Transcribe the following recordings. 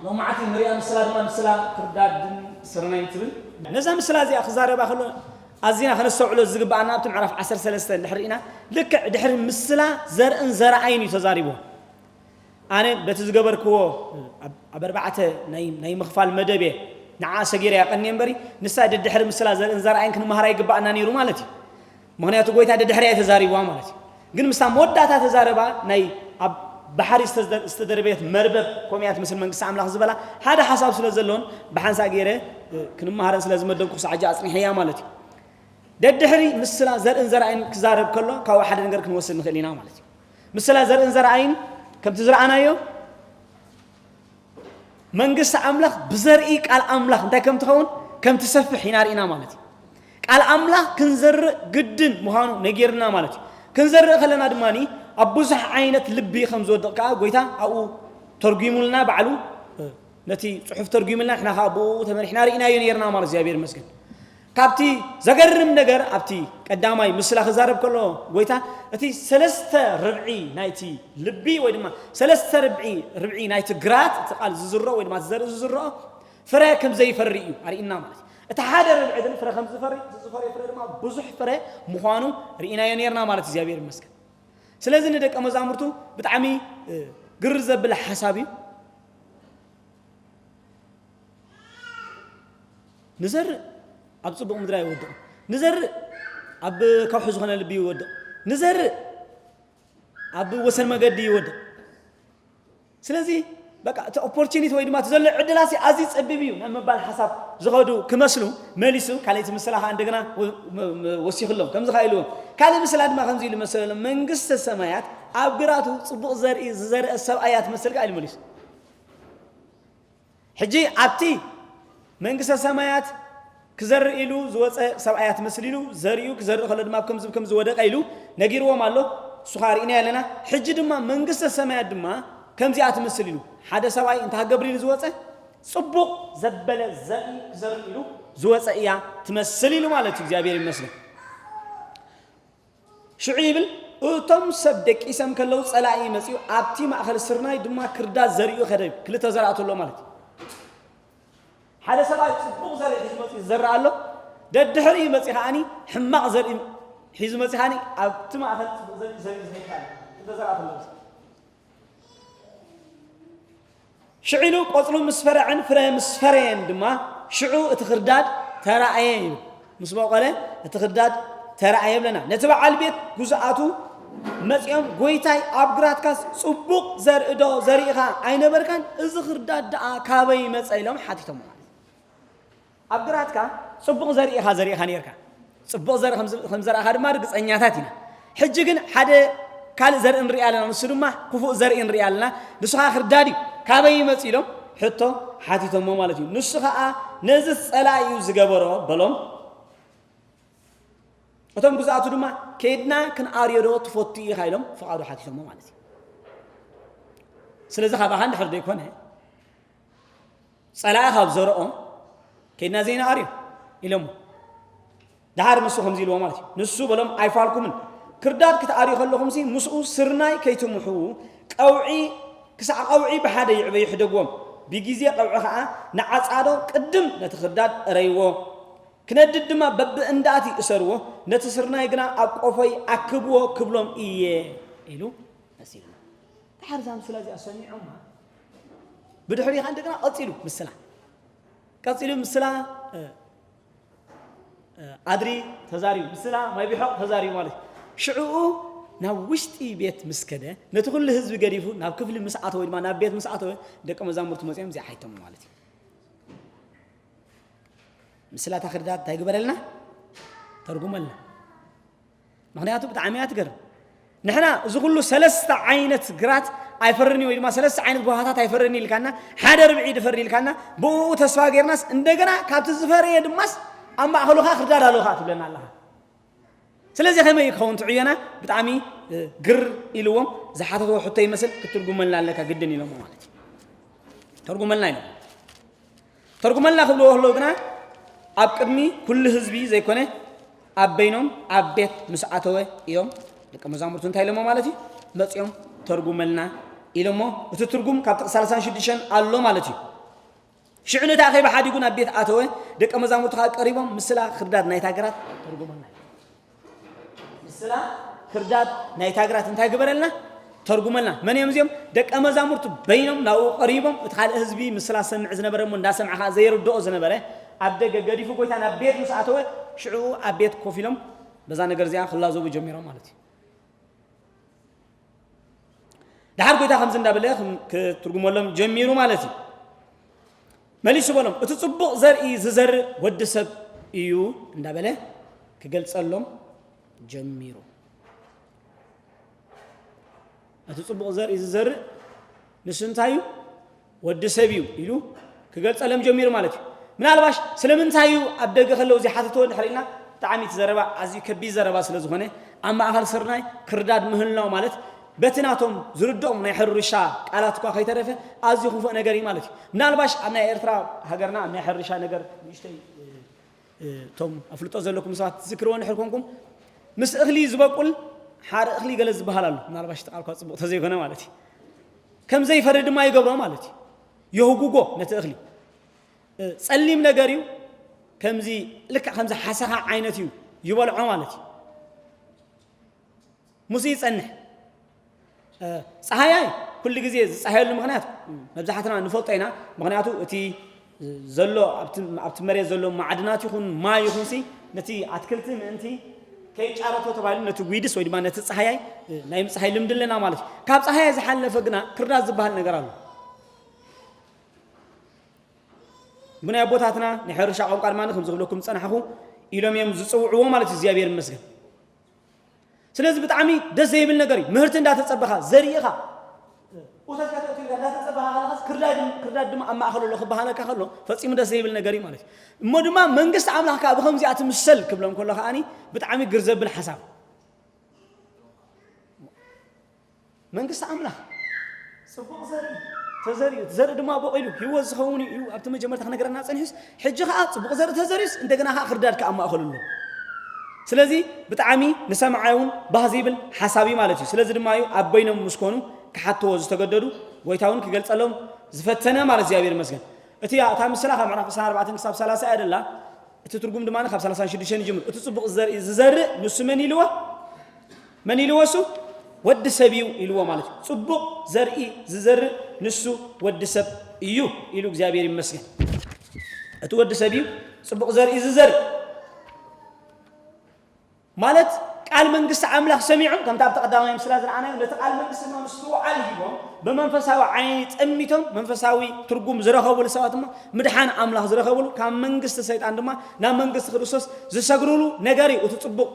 ሎማዓቲ ንሪኣ ምስላ ድማ ምስላ ክርዳድን ስርናይን ትብል። ነዛ ምስላ እዚኣ ክዛረባ ከሎ ኣዚና ከነስተውዕሎ ዝግብኣና ኣብቲ ምዕራፍ ዓሰርተ ሰለስተ እንድሕር ርኢና፣ ልክዕ ድሕሪ ምስላ ዘርእን ዘረኣይን እዩ ተዛሪብዎ። ኣነ በቲ ዝገበርክዎ ኣብ ኣርባዕተ ናይ ምኽፋል መደብ እየ ንዓ ሰጊረ ያቐኒ እምበሪ፣ ንሳ ደድሕሪ ምስላ ዘርእን ዘረኣይን ክንመሃራ ይግብኣና ነይሩ ማለት እዩ። ምኽንያቱ ጎይታ ደድሕሪያ ተዛሪብዋ ማለት እዩ። ግን ምስታ መወዳእታ ተዛረባ ናይ ኣብ ባሕሪ ዝተደርበየት መርበብ ኮሚያት ምስል መንግስቲ ኣምላኽ ዝበላ ሓደ ሓሳብ ስለ ዘለውን ብሓንሳእ ገይረ ክንመሃረን ስለ ዝመደብኩ ክሳዕ ሕጂ ኣፅኒሐያ ማለት እዩ። ደድሕሪ ምስላ ዘርእን ዘርኣይን ክዛረብ ከሎ ካብኡ ሓደ ነገር ክንወስድ ንኽእል ኢና ማለት እዩ። ምስላ ዘርእን ዘርኣይን ከምቲ ዝረኣናዮ መንግስቲ ኣምላኽ ብዘርኢ ቃል ኣምላኽ እንታይ ከም ትኸውን ከም ትሰፍሕ ኢና ርኢና ማለት እዩ። ቃል ኣምላኽ ክንዘርእ ግድን ምዃኑ ነጊርና ማለት እዩ። ክንዘርእ ከለና ድማ ኣብ ብዙሕ ዓይነት ልቢ ከም ዝወድቕ ከዓ ጎይታ ኣብኡ ተርጉሙልና ባዕሉ ነቲ ጽሑፍ ተርጉምልና ንሕና ከዓ ብኡ ተመሪሕና ርኢናዮ ነርና ማለት እግዚኣብሔር ይመስገን። ካብቲ ዘገርም ነገር ኣብቲ ቀዳማይ ምስላ ክዛረብ ከሎ ጎይታ እቲ ሰለስተ ርብዒ ናይቲ ልቢ ወይ ድማ ሰለስተ ርብዒ ርብዒ ናይቲ ግራት እቲ ቃል ዝዝርኦ ወይ ድማ ዘርኢ ዝዝርኦ ፍረ ከም ዘይፈሪ እዩ ኣርእና ማለት እዩ። እቲ ሓደ ርብዒ ግን ፍረ ከም ዝፈሪ እቲ ዝፈሪ ፍረ ድማ ብዙሕ ፍረ ምዃኑ ርኢናዮ ነርና ማለት እግዚኣብሔር ይመስገን። ስለዚ ንደቀ መዛሙርቱ ብጣዕሚ ግር ዘብል ሓሳብ እዩ። ንዘርእ ኣብ ጽቡቕ ምድራ ይወድቕ፣ ንዘርእ ኣብ ከውሒ ዝኾነ ልቢ ይወድቕ፣ ንዘርእ ኣብ ወሰን መገዲ ይወድቕ። ስለዚ በቃ እቲ ኦፖርቹኒቲ ወይ ድማ እቲ ዘሎ ዕድላሲ ኣዝዩ ጸቢብ እዩ ናብ ምባል ሓሳብ ዝኸዱ ክመስሉ መሊሱ ካልኣይቲ ምስላ ከዓ እንደገና ወሲኽሎም ከምዚ ከዓ ኢልዎም። ካልእ ምስላ ድማ ከምዚ ኢሉ መሰሎም፣ መንግስተ ሰማያት ኣብ ግራቱ ጽቡቕ ዘርኢ ዝዘርአ ሰብኣይ እያ ትመስል ከዓ ኢሉ መሊሱ። ሕጂ ኣብቲ መንግስተ ሰማያት ክዘርእ ኢሉ ዝወፀ ሰብኣያ ትመስል ኢሉ ዘርእዩ ክዘርእ ከሎ ድማ ከምዚ ከምዚ ወደቀ ኢሉ ነጊርዎም ኣሎ። እሱ ከዓ ርኢናዮ ኣለና። ሕጂ ድማ መንግስተ ሰማያት ድማ ከምዚኣ ትመስል ኢሉ ሓደ ሰብኣይ እንታይ ክገብር ኢሉ ዝወፀ? ፅቡቕ ዘበለ ዘርኢ ክዘርእ ኢሉ ዝወፀ እያ ትመስል ኢሉ ማለት እዩ። እግዚኣብሔር ይመስገን። ሽዑ ይብል፣ እቶም ሰብ ደቂሰም ከለዉ ጸላኢ መጺኡ ኣብቲ ማእከል ስርናይ ድማ ክርዳድ ዘርእዩ ከደ። ክልተ ዘራእቲ ኣሎ ማለት እዩ። ሓደ ሰብኣይ ጽቡቕ ዘርኢ ሒዙ መጺኡ ዝዘርእ ኣሎ። ደድሕሪኡ መጺኡ ከኣኒ ሕማቕ ዘርኢ ሒዙ መጺኡ ከኣኒ ኣብቲ ማእከል ጽቡቕ ዘርኢ ዘርኢ ዝኸይድ ኣሎ። ክልተ ዘራእቲ ኣሎ። ሽዑ ኢሉ ቆጽሉ ምስ ፈረዐን ፍረ ምስ ፈረየን ድማ ሽዑ እቲ ክርዳድ ተራእየ ይብል። ምስ በቆለ እቲ ክርዳድ ተራእየ ይብለና። ነቲ በዓል ቤት ግዙኣቱ መጺኦም፣ "ጎይታይ፣ ኣብ ግራትካስ ጽቡቕ ዘርኢ ዶ ዘሪእኻ ኣይነበርካን? እዚ ክርዳድ ደኣ ካበይ መጸ?" ኢሎም ሓቲቶሞ ማለት እዩ። ኣብ ግራትካ ጽቡቕ ዘርኢ ኢኻ ዘሪእኻ ነይርካ። ጽቡቕ ዘርኢ ከም ዝ-፣ ከም ዘርኣኻ ድማ ርግጸኛታት ኢና። ሕጂ ግን ሓደ ካልእ ዘርኢ ንርኢ ኣለና፣ ንሱ ድማ ክፉእ ዘርኢ ንርኢ ኣለና። ንሱ ኸኣ ክርዳድ እዩ። ካበይ ይመጽእ ኢሎም ሕቶ ሓቲቶሞ ማለት እዩ። ንሱ ኸኣ ነዚ ጸላኢ እዩ ዝገበሮ በሎም። እቶም ግዛኣቱ ድማ ከይድና ክንኣርዮ ዶ ትፈቱ ኢኻ ኢሎም ፍቓዱ ሓቲቶሞ ማለት እዩ። ስለዚ ካባኻ እንድሕር ዘይኮነ ጸላኢ ካብ ዘርኦ ከይድና ዘይንኣርዮ ኢሎሞ። ደሓር ንሱ ከምዚ ኢልዎ ማለት እዩ። ንሱ በሎም ኣይፋልኩምን። ክርዳድ ክትኣርዩ ከለኹምሲ ምስኡ ስርናይ ከይትምሑ ቀውዒ ክሳዕ ቀውዒ ብሓደ ይዕበዩ ሕደግዎም። ብግዜ ቀውዒ ኸዓ ንዓጻዶ ቅድም ነቲ ክርዳድ እረይዎ። ክነድድ ድማ በብእንዳእቲ እሰርዎ። ነቲ ስርናይ ግና ኣብ ቆፎይ ኣክብዎ ክብሎም እየ ኢሉ መሲሉና። ደሓር እዛ ምስላ እዚኣ ሰሚዖማ ብድሕሪኡ ኸዓ እንደገና ቀጺሉ ምስላ። ቀጺሉ ምስላ፣ እ፣ እ፣ ኣድሪ ተዛሪቡ፣ ምስላ ማይ ቢሖቕ ተዛሪቡ ማለት እዩ። ሽዕኡ ናብ ውሽጢ ቤት ምስ ከደ፣ ነቲ ኩሉ ህዝቢ ገዲፉ ናብ ክፍሊ ምስ ኣተወ ወይ ድማ ናብ ቤት ምስ ኣተወ፣ ደቀ መዛሙርቱ መጺኦም እዚኣ ሓይቶሞ ማለት እዩ። ምስላ እታ ክርዳድ እንታይ ግበረልና? ተርጉመልና። ምኽንያቱ ብጣዕሚ እያ ትገርም። ንሕና እዚ ኩሉ ሰለስተ ዓይነት ግራት ኣይፈርን እዩ ወይ ድማ ሰለስተ ዓይነት ጎሃታት ኣይፈርን እዩ ኢልካና፣ ሓደ ርብዒ ድፈሪ ኢልካና፣ ብኡ ተስፋ ጌርናስ እንደገና ካብቲ ዝፈረየ ድማስ ኣብ ማእኸሉ ኸዓ ክርዳድ ኣለኻ ትብለና ኣለኻ። ስለዚ ከመይ ክኸውን ትዕዮና ብጣዕሚ፣ እ፣ ግር ኢልዎም ዝሓተትዎ ሕቶ ይመስል ክትርጉመልና ኣለካ ግድን ኢሎሞ ማለት እዩ። ተርጉመልና ኢሎም። ተርጉመልና ክብልዎ ከለዉ ግና ኣብ ቅድሚ ኩሉ ህዝቢ ዘይኮነ ኣብ በይኖም ኣብ ቤት ምስ ኣተወ እዮም ደቀ መዛሙርቱ እንታይ ኢሎሞ ማለት እዩ? መጺኦም ተርጉመልና ኢሎሞ፣ እቲ ትርጉም ካብ ጥቕሲ ሰላሳን ሽዱሽተን ኣሎ ማለት እዩ። ሽዑ ነቲ ኣኼባ ሓዲጉ ናብ ቤት ኣተወ፣ ደቀ መዛሙርቱ ከኣ ቀሪቦም፣ "ምስላ ክርዳድ ናይታ ግራት ተርጉመልና" ኢሉ። "ምስላ ክርዳድ ናይታ ግራት እንታይ ግበረልና? ተርጉመልና።" መን እዮም እዚኦም? ደቀ መዛሙርቱ በይኖም ናብኡ ቀሪቦም፣ እቲ ካልእ ህዝቢ ምስላ ዝሰምዕ ዝነበረ እሞ እንዳሰምዐ ከኣ ዘይርድኦ ዝነበረ፣ ኣብ ደገ ገዲፉ ጎይታ ናብ ቤት ምስ ኣተወ፣ ሽዑ ኣብ ቤት ኮፍ ኢሎም በዛ ነገር እዚኣ ክላዘቡ ጀሚሮም ማለት እዩ። ደሓር ጎይታ ከምዚ እንዳበለ ክም-፣ ክትርጉመሎም ጀሚሩ ማለት እዩ። መሊሱ በሎም፣ "እቲ ጽቡቕ ዘርኢ ዝዘርእ ወዲ ሰብ እዩ" እንዳበለ ክገልጸሎም ጀሚሩ። "እቲ ጽቡቕ ዘርኢ ዝዘርእ ንሱ እንታይ እዩ? ወዲ ሰብ እዩ" ኢሉ ክገልጸሎም ጀሚሩ ማለት እዩ። ምናልባሽ ስለምንታይ እዩ ኣብ ደገ ከለዉ እዚ ሓተትዎ እንድሕር ኢልና፣ ብጣዕሚ እቲ ዘረባ ኣዝዩ ከቢድ ዘረባ ስለ ዝኾነ፣ ኣብ ማእከል ስርናይ ክርዳድ ምህላው ማለት በቲ ናቶም ዝርድኦም ናይ ሕርሻ ቃላት እኳ ከይተረፈ ኣዝዩ ክፉእ ነገር እዩ ማለት እዩ። ምናልባሽ ኣብ ናይ ኤርትራ ሃገርና ኣብ ናይ ሕርሻ ነገር ንእሽተይ፣ እ፣ እቶም ኣፍልጦ ዘለኩም ሰባት ትዝክርዎ እንድሕር ኮንኩም፣ ምስ እኽሊ ዝበቁል ሓር እኽሊ ገለ ዝበሃል ኣሎ። ምናልባሽ እቲ ቃል እኳ ጽቡቕ ተዘይኮነ ማለት እዩ። ከም ዘይፈሪ ድማ ይገብሮ ማለት እዩ። የህጉጎ ነቲ እኽሊ። እ፣ ጸሊም ነገር እዩ። ከምዚ፣ ልክዕ ከምዚ ሓሰኻ ዓይነት እዩ። ይበልዖ ማለት እዩ። ምስ ይጸንሕ። እ፣ ጸሃያይ ኩሉ ግዜ ዝጸሃየሉ ምኽንያት መብዛሕትና ንፈልጦ ኢና። ምኽንያቱ እቲ ዘሎ ኣብቲ፣ ኣብቲ መሬት ዘሎ ማዕድናት ይኹን ማይ ይኹንሲ ነቲ ኣትክልቲ ምእንቲ ከይጫረቶ ተባሂሉ ነቲ ዊድስ ወይ ድማ ነቲ ጸሃያይ፣ እ፣ ናይ ምጽሃይ ልምዲ ኣለና ማለት እዩ። ካብ ጸሃያይ ዝሓለፈ ግና ክርዳድ ዝበሃል ነገር ኣሎ። ብናይ ኣቦታትና ናይ ሕርሻ ቋንቋ ድማ ከም ዝብለኩም ዝጸናሕኹ ኢሎም እዮም ዝጽውዕዎ ማለት እዩ። እግዚኣብሔር ይመስገን። ስለዚ ብጣዕሚ ደስ ዘይብል ነገር እዩ። ምህርቲ እንዳተጸበኻ፣ ዘሪእኻ፣ ኡተት ከተእትዩ እንዳተጸበኻ ከለኻስ ክርዳድ፣ ክርዳድ ድማ ኣብ ማእከል ኣሎ ክበሃለካ ከሎ ፈጺሙ ደስ ዘይብል ነገር እዩ ማለት እዩ። እሞ ድማ መንግስቲ ኣምላኽ ከኣ ብኸምዚኣ ትምሰል ክብሎም ከሎ ከኣኒ ብጣዕሚ ግር ዘብል ሓሳብ። መንግስቲ ኣምላኽ ጽቡቕ ዘርኢ ተዘሪኡ፣ እቲ ዘርኢ ድማ ቦቒሉ ህይወት ዝኸውን እዩ። ኣብቲ መጀመርታ ክነገረና ጸኒሑስ፣ ሕጂ ኸኣ ጽቡቕ ዘርኢ ተዘሪኡስ፣ እንደገና ኸኣ ክርዳድ ከኣ ኣብ ማእከሉ ኣሎ። ስለዚ ብጣዕሚ ንሰማዓይ እውን ባህ ዝብል ሓሳብ እዩ ማለት እዩ። ስለዚ ድማ እዩ ኣብ በይኖም ምስ ኮኑ ክሓትዎ ዝተገደዱ፣ ጎይታ እውን ክገልጸሎም ዝፈተነ ማለት እግዚኣብሔር ይመስገን። እቲ፣ እታ ምስላ ካብ ምዕራፍ ዕስራን ኣርባዕተን ክሳብ ሰላሳ እያ ደላ። እቲ ትርጉም ድማ ካብ ሰላሳን ሽዱሽተን ይጅምር። እቲ ጽቡቕ ዘርኢ ዝዘርእ ንሱ መን ኢልዎ? መን ኢልዎ እሱ? ወዲ ሰብ እዩ ኢልዎ ማለት እዩ። ጽቡቕ ዘርኢ ዝዘርእ ንሱ ወዲ ሰብ እዩ ኢሉ እግዚኣብሔር ይመስገን። እቲ ወዲ ሰብ እዩ ጽቡቕ ዘርኢ ዝዘርእ። ማለት ቃል መንግስቲ ኣምላኽ ሰሚዖም፣ ከምቲ ኣብቲ ቀዳማይ ምስላ ዝረኣናዮ፣ ነቲ ቃል መንግስቲ ድማ ምስትውዓል ሂቦም፣ ብመንፈሳዊ ዓይኒ ጠሚቶም፣ መንፈሳዊ ትርጉም ዝረኸብሉ ሰባት ድማ ምድሓን ኣምላኽ ዝረኸብሉ፣ ካብ መንግስቲ ሰይጣን ድማ ናብ መንግስቲ ክርስቶስ ዝሰግርሉ ነገር እዩ እቲ ጽቡቕ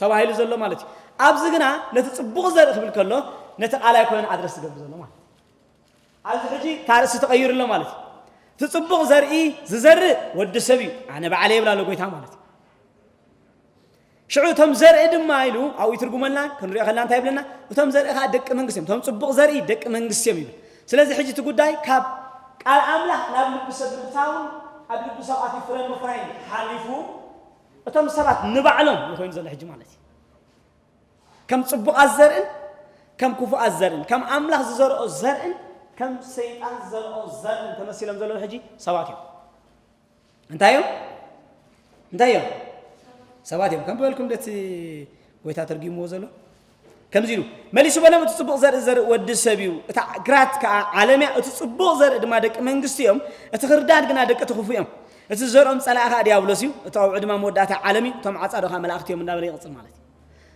ተባሂሉ ዘሎ ማለት እዩ። ኣብዚ ግና ነቲ ጽቡቕ ዘርኢ ክብል ከሎ፣ ነቲ ቃል ኣይኮነን ኣድረስ ዝገብር ዘሎ ማለት እዩ። ኣብዚ ሕጂ እታ ርእሲ ተቐይሩ ኣሎ ማለት እዩ። እቲ ጽቡቕ ዘርኢ ዝዘርእ ወዲ ሰብ እዩ፣ ኣነ ባዕለይ ይብል ኣሎ ጎይታ ማለት እዩ። ሽዑ እቶም ዘርኢ ድማ ኢሉ ኣብኡ ይትርጉመልና፣ ክንሪኦ ከለና እንታይ ይብለና? እቶም ዘርኢ ኸኣ ደቂ መንግስቲ እዮም። እቶም ጽቡቕ ዘርኢ ደቂ መንግስቲ እዮም ይብል። ስለዚ ሕጂ እቲ ጉዳይ ካብ ቃል ኣምላኽ ናብ ልቢ ሰብ ምእታውን ኣብ ልቢ ሰብ ኣትዩ ፍረ ምፍራይን ሓሊፉ እቶም ሰባት ንባዕሎም እዩ ኮይኑ ዘሎ ሕጂ ማለት እዩ። ከም ጽቡቓት ዘርእን ከም ክፉኣት ዘርእን፣ ከም ኣምላኽ ዝዘርኦ ዘርእን ከም ሰይጣን ዝዘርኦ ዘርእን ተመሲሎም ዘለዉ ሕጂ ሰባት እዮም። እንታይ እዮም? እንታይ እዮም? ሰባት እዮም። ከም በልኩም ደቲ ጎይታ ተርጊምዎ ዘሎ ከምዚ ኢሉ መሊሱ በሎም፣ "እቲ ጽቡቕ ዘርኢ ዘርኢ ወዲ ሰብ እዩ። እታ ግራት ከኣ ዓለም እያ። እቲ ጽቡቕ ዘርኢ ድማ ደቂ መንግስቲ እዮም። እቲ ክርዳድ ግና ደቂ እቲ ክፉእ እዮም። እቲ ዝዘርኦም ጸላኢ ከኣ ዲያብሎስ እዩ። እቲ ቀውዒ ድማ መወዳእታ ዓለም እዩ። እቶም ዓጻዶ ከኣ መላእኽቲ እዮም" እንዳበለ ይቕጽል ማለት እዩ።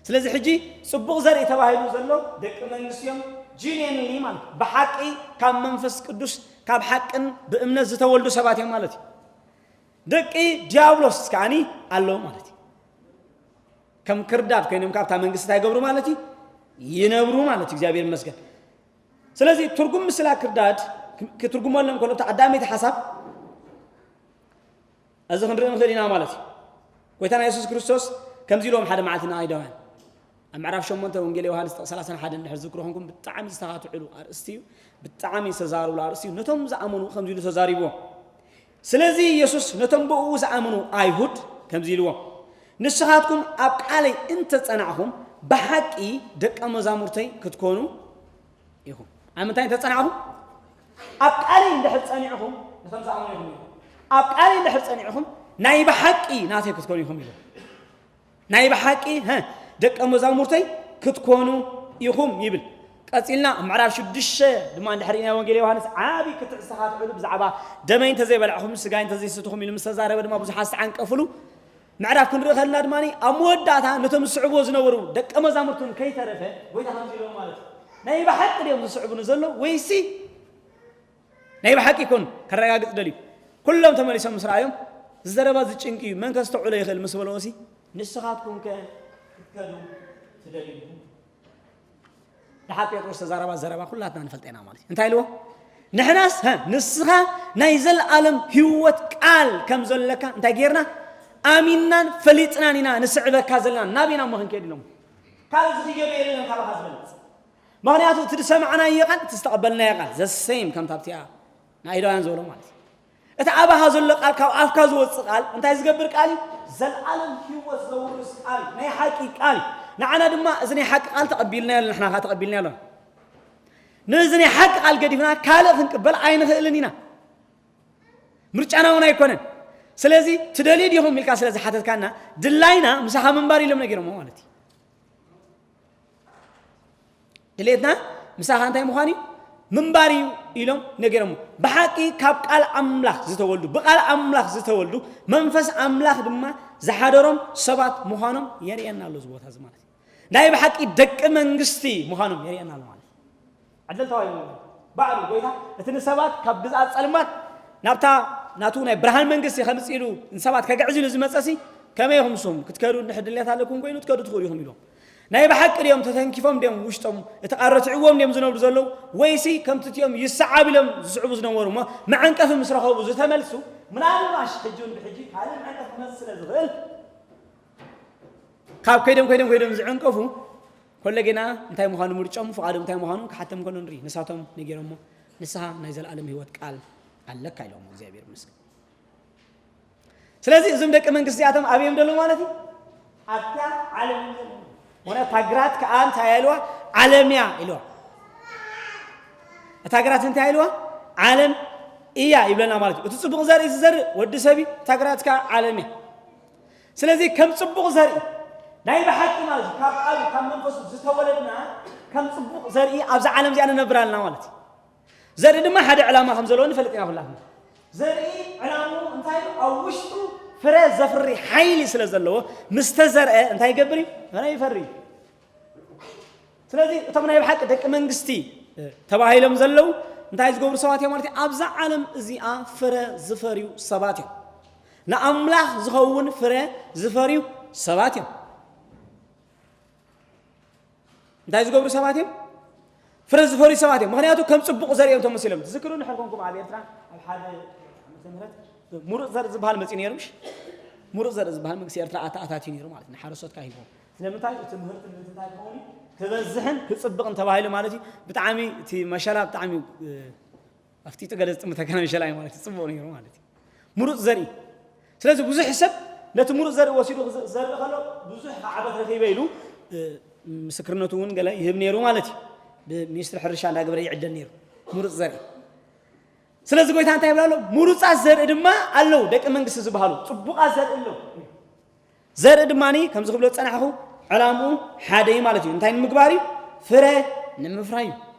ስለዚ ሕጂ ጽቡቕ ዘርኢ ተባሂሉ ዘሎ ደቂ መንግስቲ እዮም። ጂኒየንሊ ማለት ብሓቂ ካብ መንፈስ ቅዱስ ካብ ሓቅን ብእምነት ዝተወልዱ ሰባት እዮም ማለት እዩ። ደቂ ዲያብሎስ ከዓኒ ኣለዉ ማለት እዩ። ከም ክርዳድ ኮይኖም ካብታ መንግስቲ እንታይ ይገብሩ ማለት እዩ? ይነብሩ ማለት እዩ። እግዚኣብሔር ይመስገን። ስለዚ ትርጉም ምስላ ክርዳድ ክትርጉመሎም ከሎ፣ እታ ቀዳመይቲ ሓሳብ እዚ ክንርኢ ንኽእል ኢና ማለት እዩ። ጎይታና የሱስ ክርስቶስ ከምዚ ኢልዎም ሓደ መዓልቲ ንኣይሁዳውያን፣ ኣብ ምዕራፍ ሸሞንተ ወንጌል ዮሃንስ ጥቕሲ ሰላሳን ሓደን እንድሕር ዝዝክሩ ኮንኩም፣ ብጣዕሚ ዝተኻትዕሉ ኣርእስቲ እዩ። ብጣዕሚ ዝተዛረብሉ ኣርእስቲ እዩ። ነቶም ዝኣመኑ ከምዚ ኢሉ ተዛሪብዎም። ስለዚ የሱስ ነቶም ብእኡ ዝኣመኑ ኣይሁድ ከምዚ ኢልዎም፣ "ንስኻትኩም ኣብ ቃለይ እንተጸናዕኹም፣ ብሓቂ ደቀ መዛሙርተይ ክትኮኑ ኢኹም። ኣብ ምንታይ ተጸናዕኹም? ኣብ ቃለይ እንድሕር ጸኒዕኹም፣ ነቶም ዝኣመኑ ኢኹም ኢሉ። ኣብ ቃለይ እንድሕር ጸኒዕኹም፣ ናይ ብሓቂ ናተይ ክትኮኑ ኢኹም ኢሉ። ናይ ብሓቂ፣ ሀ፣ ደቀ መዛሙርተይ ክትኮኑ ኢኹም ይብል። ቀጺልና ኣብ ምዕራፍ ሽዱሽተ ድማ እንድሕር ናይ ወንጌል ዮሃንስ ዓቢ ክትዕስኻ ትዕሉ ብዛዕባ ደመይ እንተዘይበላዕኹም፣ ስጋይ እንተዘይሰትኹም ኢሉ ምስ ተዛረበ ድማ ብዙሓት ዝተዓንቀፍሉ ምዕራፍ ክንርኢ ከለና ድማ ኣብ መወዳእታ ነቶም ዝስዕብዎ ዝነበሩ ደቀ መዛሙርቱን ከይተረፈ ጎይታ ከምዚ ኢሎም ማለት እዩ። ናይ ብሓቂ ድዮም ዝስዕቡኒ ዘለዉ ወይሲ ናይ ብሓቂ ይኮኑ ከረጋግጽ ደልዩ። ኩሎም ተመሊሶም ምስ ረኣዮም፣ እዚ ዘረባ እዚ ጭንቂ እዩ፣ መን ከስተውዕሎ ይኽእል ምስ በልዎሲ፣ ንስኻትኩም ከ ክትከዱ ትደልዩ ዲኹም? ደሓር ጴጥሮስ ተዛረባ ዘረባ ኩላትና ንፈልጠ ኢና ማለት እዩ። እንታይ ኢልዎ? ንሕናስ፣ ሀ፣ ንስኻ ናይ ዘለኣለም ህይወት ቃል ከም ዘለካ እንታይ ጌርና? ኣሚንናን ፈሊጥናን ኢና ንስዕበካ ዘለና። ናበይ ኢና እሞ ክንከይድ ኢሎም? ካልእ ዝኽየዶ የለን ካባኻ ዝበልጽ። ምኽንያቱ እቲ ዝሰማዕናዮ ቃል፣ እቲ ዝተቐበልናዮ ቃል፣ ዘ ሴም ከምታ ኣብቲኣ ንኣይሁዳውያን ዝበሎ ማለት እዩ። እቲ ኣባኻ ዘሎ ቃል፣ ካብ ኣፍካ ዝወጽእ ቃል እንታይ ዝገብር ቃል እዩ? ዘለኣለም ህይወት ዘውርስ ቃል፣ ናይ ሓቂ ቃል እዩ። ንዓና ድማ እዚ ናይ ሓቂ ቃል ተቐቢልናዮ ኣለና፣ ንሕና ኸኣ ተቐቢልናዮ ኣለና። ነዚ ናይ ሓቂ ቃል ገዲፍና ካልእ ክንቅበል ኣይንኽእልን ኢና። ምርጫና እውን ኣይኮነን። ስለዚ ትደልዩ ዲኹም ኢልካ ስለ ዝሓተትካና ድላይና ምሳኻ ምንባር ኢሎም ነጊሮሞ ማለት እዩ። ድሌትና ምሳኻ እንታይ ምዃን እዩ? ምንባር እዩ ኢሎም ነጊሮሞ። ብሓቂ ካብ ቃል ኣምላኽ ዝተወልዱ፣ ብቃል ኣምላኽ ዝተወልዱ፣ መንፈስ ኣምላኽ ድማ ዝሓደሮም ሰባት ምዃኖም የርእየና ኣሎ እዚ ቦታ እዚ ማለት እዩ። ናይ ብሓቂ ደቂ መንግስቲ ምዃኖም የርእየና ኣሎ ማለት እዩ። ዕድል ተዋሂቡ ባዕሉ ጎይታ እቲ ንሰባት ካብ ግዝኣት ጸልማት ናብታ ናቱ ናይ ብርሃን መንግስቲ ከምጽእ ኢሉ ንሰባት ከግዕዝ ኢሉ ዝመጸሲ ከመይ ኢኹም ንስኹም ክትከዱ እንድሕር ድሌት ኣለኩም ኮይኑ ትከዱ ትኽእሉ ኢኹም ኢሎም። ናይ ብሓቂ ድዮም ተተንኪፎም ድዮም ውሽጦም እቲ ቃል ረትዕዎም ድዮም ዝነብሩ ዘለዉ ወይሲ ከምቲ እቲኦም ይሰዓብ ኢሎም ዝስዕቡ ዝነበሩ እሞ መዐንቀፊ ምስ ረኸቡ ዝተመልሱ ምናልባሽ ሕጂ እውን ብሕጂ ካልእ መዐንቀፊ ክመጽእ ስለ ዝኽእል ካብ ከይዶም ከይዶም ከይዶም ዝዕንቀፉ ኮለጌና እንታይ ምዃኑ ምርጫኦም ፍቓዶም እንታይ ምዃኑ ክሓቶም ከሎ ንርኢ ንሳቶም ነጊሮሞ ንስኻ ናይ ዘለኣለም ህይወት ቃል ኣለካ ኢሎሞ እግዚኣብሔር ይመስገን። ስለዚ እዞም ደቂ መንግስቲ እዚኣቶም ኣበዮም ደሎ ማለት እዩ ኣብታ ዓለም እዮም ዘለዉ። ምክንያቱ እታ ግራት ከዓ እንታይ ኢልዋ ዓለም እያ ኢልዋ። እታ ግራት እንታይ ኢልዋ ዓለም እያ ይብለና ማለት እዩ። እቲ ፅቡቅ ዘርኢ ዝዘርእ ወዲ ሰብ እዩ። እታ ግራት ከዓ ዓለም እያ። ስለዚ ከም ፅቡቕ ዘርኢ ናይ ብሓቂ ማለት እዩ ካብ ቃሉ ካብ መንፈሱ ዝተወለድና ከም ፅቡቕ ዘርኢ ኣብዚ ዓለም እዚኣ ንነብር ኣለና ማለት እዩ። ዘርኢ ድማ ሓደ ዕላማ ከም ዘለዎ ንፈልጥ ኢና ኩላትና። ዘርኢ ዕላምኡ እንታይ እዩ? ኣብ ውሽጡ ፍረ ዘፍሪ ሓይሊ ስለ ዘለዎ ምስ ተዘርአ እንታይ ይገብር እዩ? ፍረ ይፈሪ እዩ። ስለዚ እቶም ናይ ብሓቂ ደቂ መንግስቲ ተባሂሎም ዘለዉ እንታይ ዝገብሩ ሰባት እዮም ማለት እዩ? ኣብዛ ዓለም እዚኣ ፍረ ዝፈርዩ ሰባት እዮም። ንኣምላኽ ዝኸውን ፍረ ዝፈርዩ ሰባት እዮም። እንታይ ዝገብሩ ሰባት እዮም? ፍረ ዝፈርዩ ሰባት እዮም። ምክንያቱ ከም ፅቡቕ ዘርእዮም ተመሲሎም ትዝክሩ ንሕር ኮንኩም ኣብ ኤርትራ ኣብ ሓደ ዓመተ ምህረት ሙሩፅ ዘርኢ ዝበሃል መፅኡ ነይሩ ምሽ? ሙሩፅ ዘርኢ ዝበሃል መንግስቲ ኤርትራ ኣተኣታትዩ ነይሩ ማለት ንሓረስቶት ካብ ሂቦም ስለምንታይ እቲ ምህርቲ ምእንቲ እንታይ ክኸውን እዩ ክበዝሕን ክፅብቕን ተባሂሉ ማለት እዩ። ብጣዕሚ እቲ መሸላ ብጣዕሚ ኣፍጢጡ ገለ ዝጥምተካ መሸላ እዩ ማለት እዩ። ፅቡቕ ነይሩ ማለት እዩ። ሙሩፅ ዘርኢ ስለዚ ብዙሕ ሰብ ነቲ ሙሩፅ ዘርኢ ወሲዱ ዘርኢ ከሎ ብዙሕ ዓበት ረኺበ ኢሉ ምስክርነቱ እውን ገለ ይህብ ነይሩ ማለት እዩ። ብሚኒስትሪ ሕርሻ እንዳገበረ ይዕደል ነይሩ ሙሩፅ ዘርኢ። ስለዚ ጎይታ እንታይ ይብላ ኣሎ? ሙሩፃት ዘርኢ ድማ ኣለዉ ደቂ መንግስቲ ዝበሃሉ ፅቡቓት ዘርኢ ኣለዉ። ዘርኢ ድማ ከምዚ ክብሎ ዝፀናሕኹ ዕላምኡ ሓደ እዩ ማለት እዩ። እንታይ ንምግባር እዩ? ፍረ ንምፍራይ እዩ።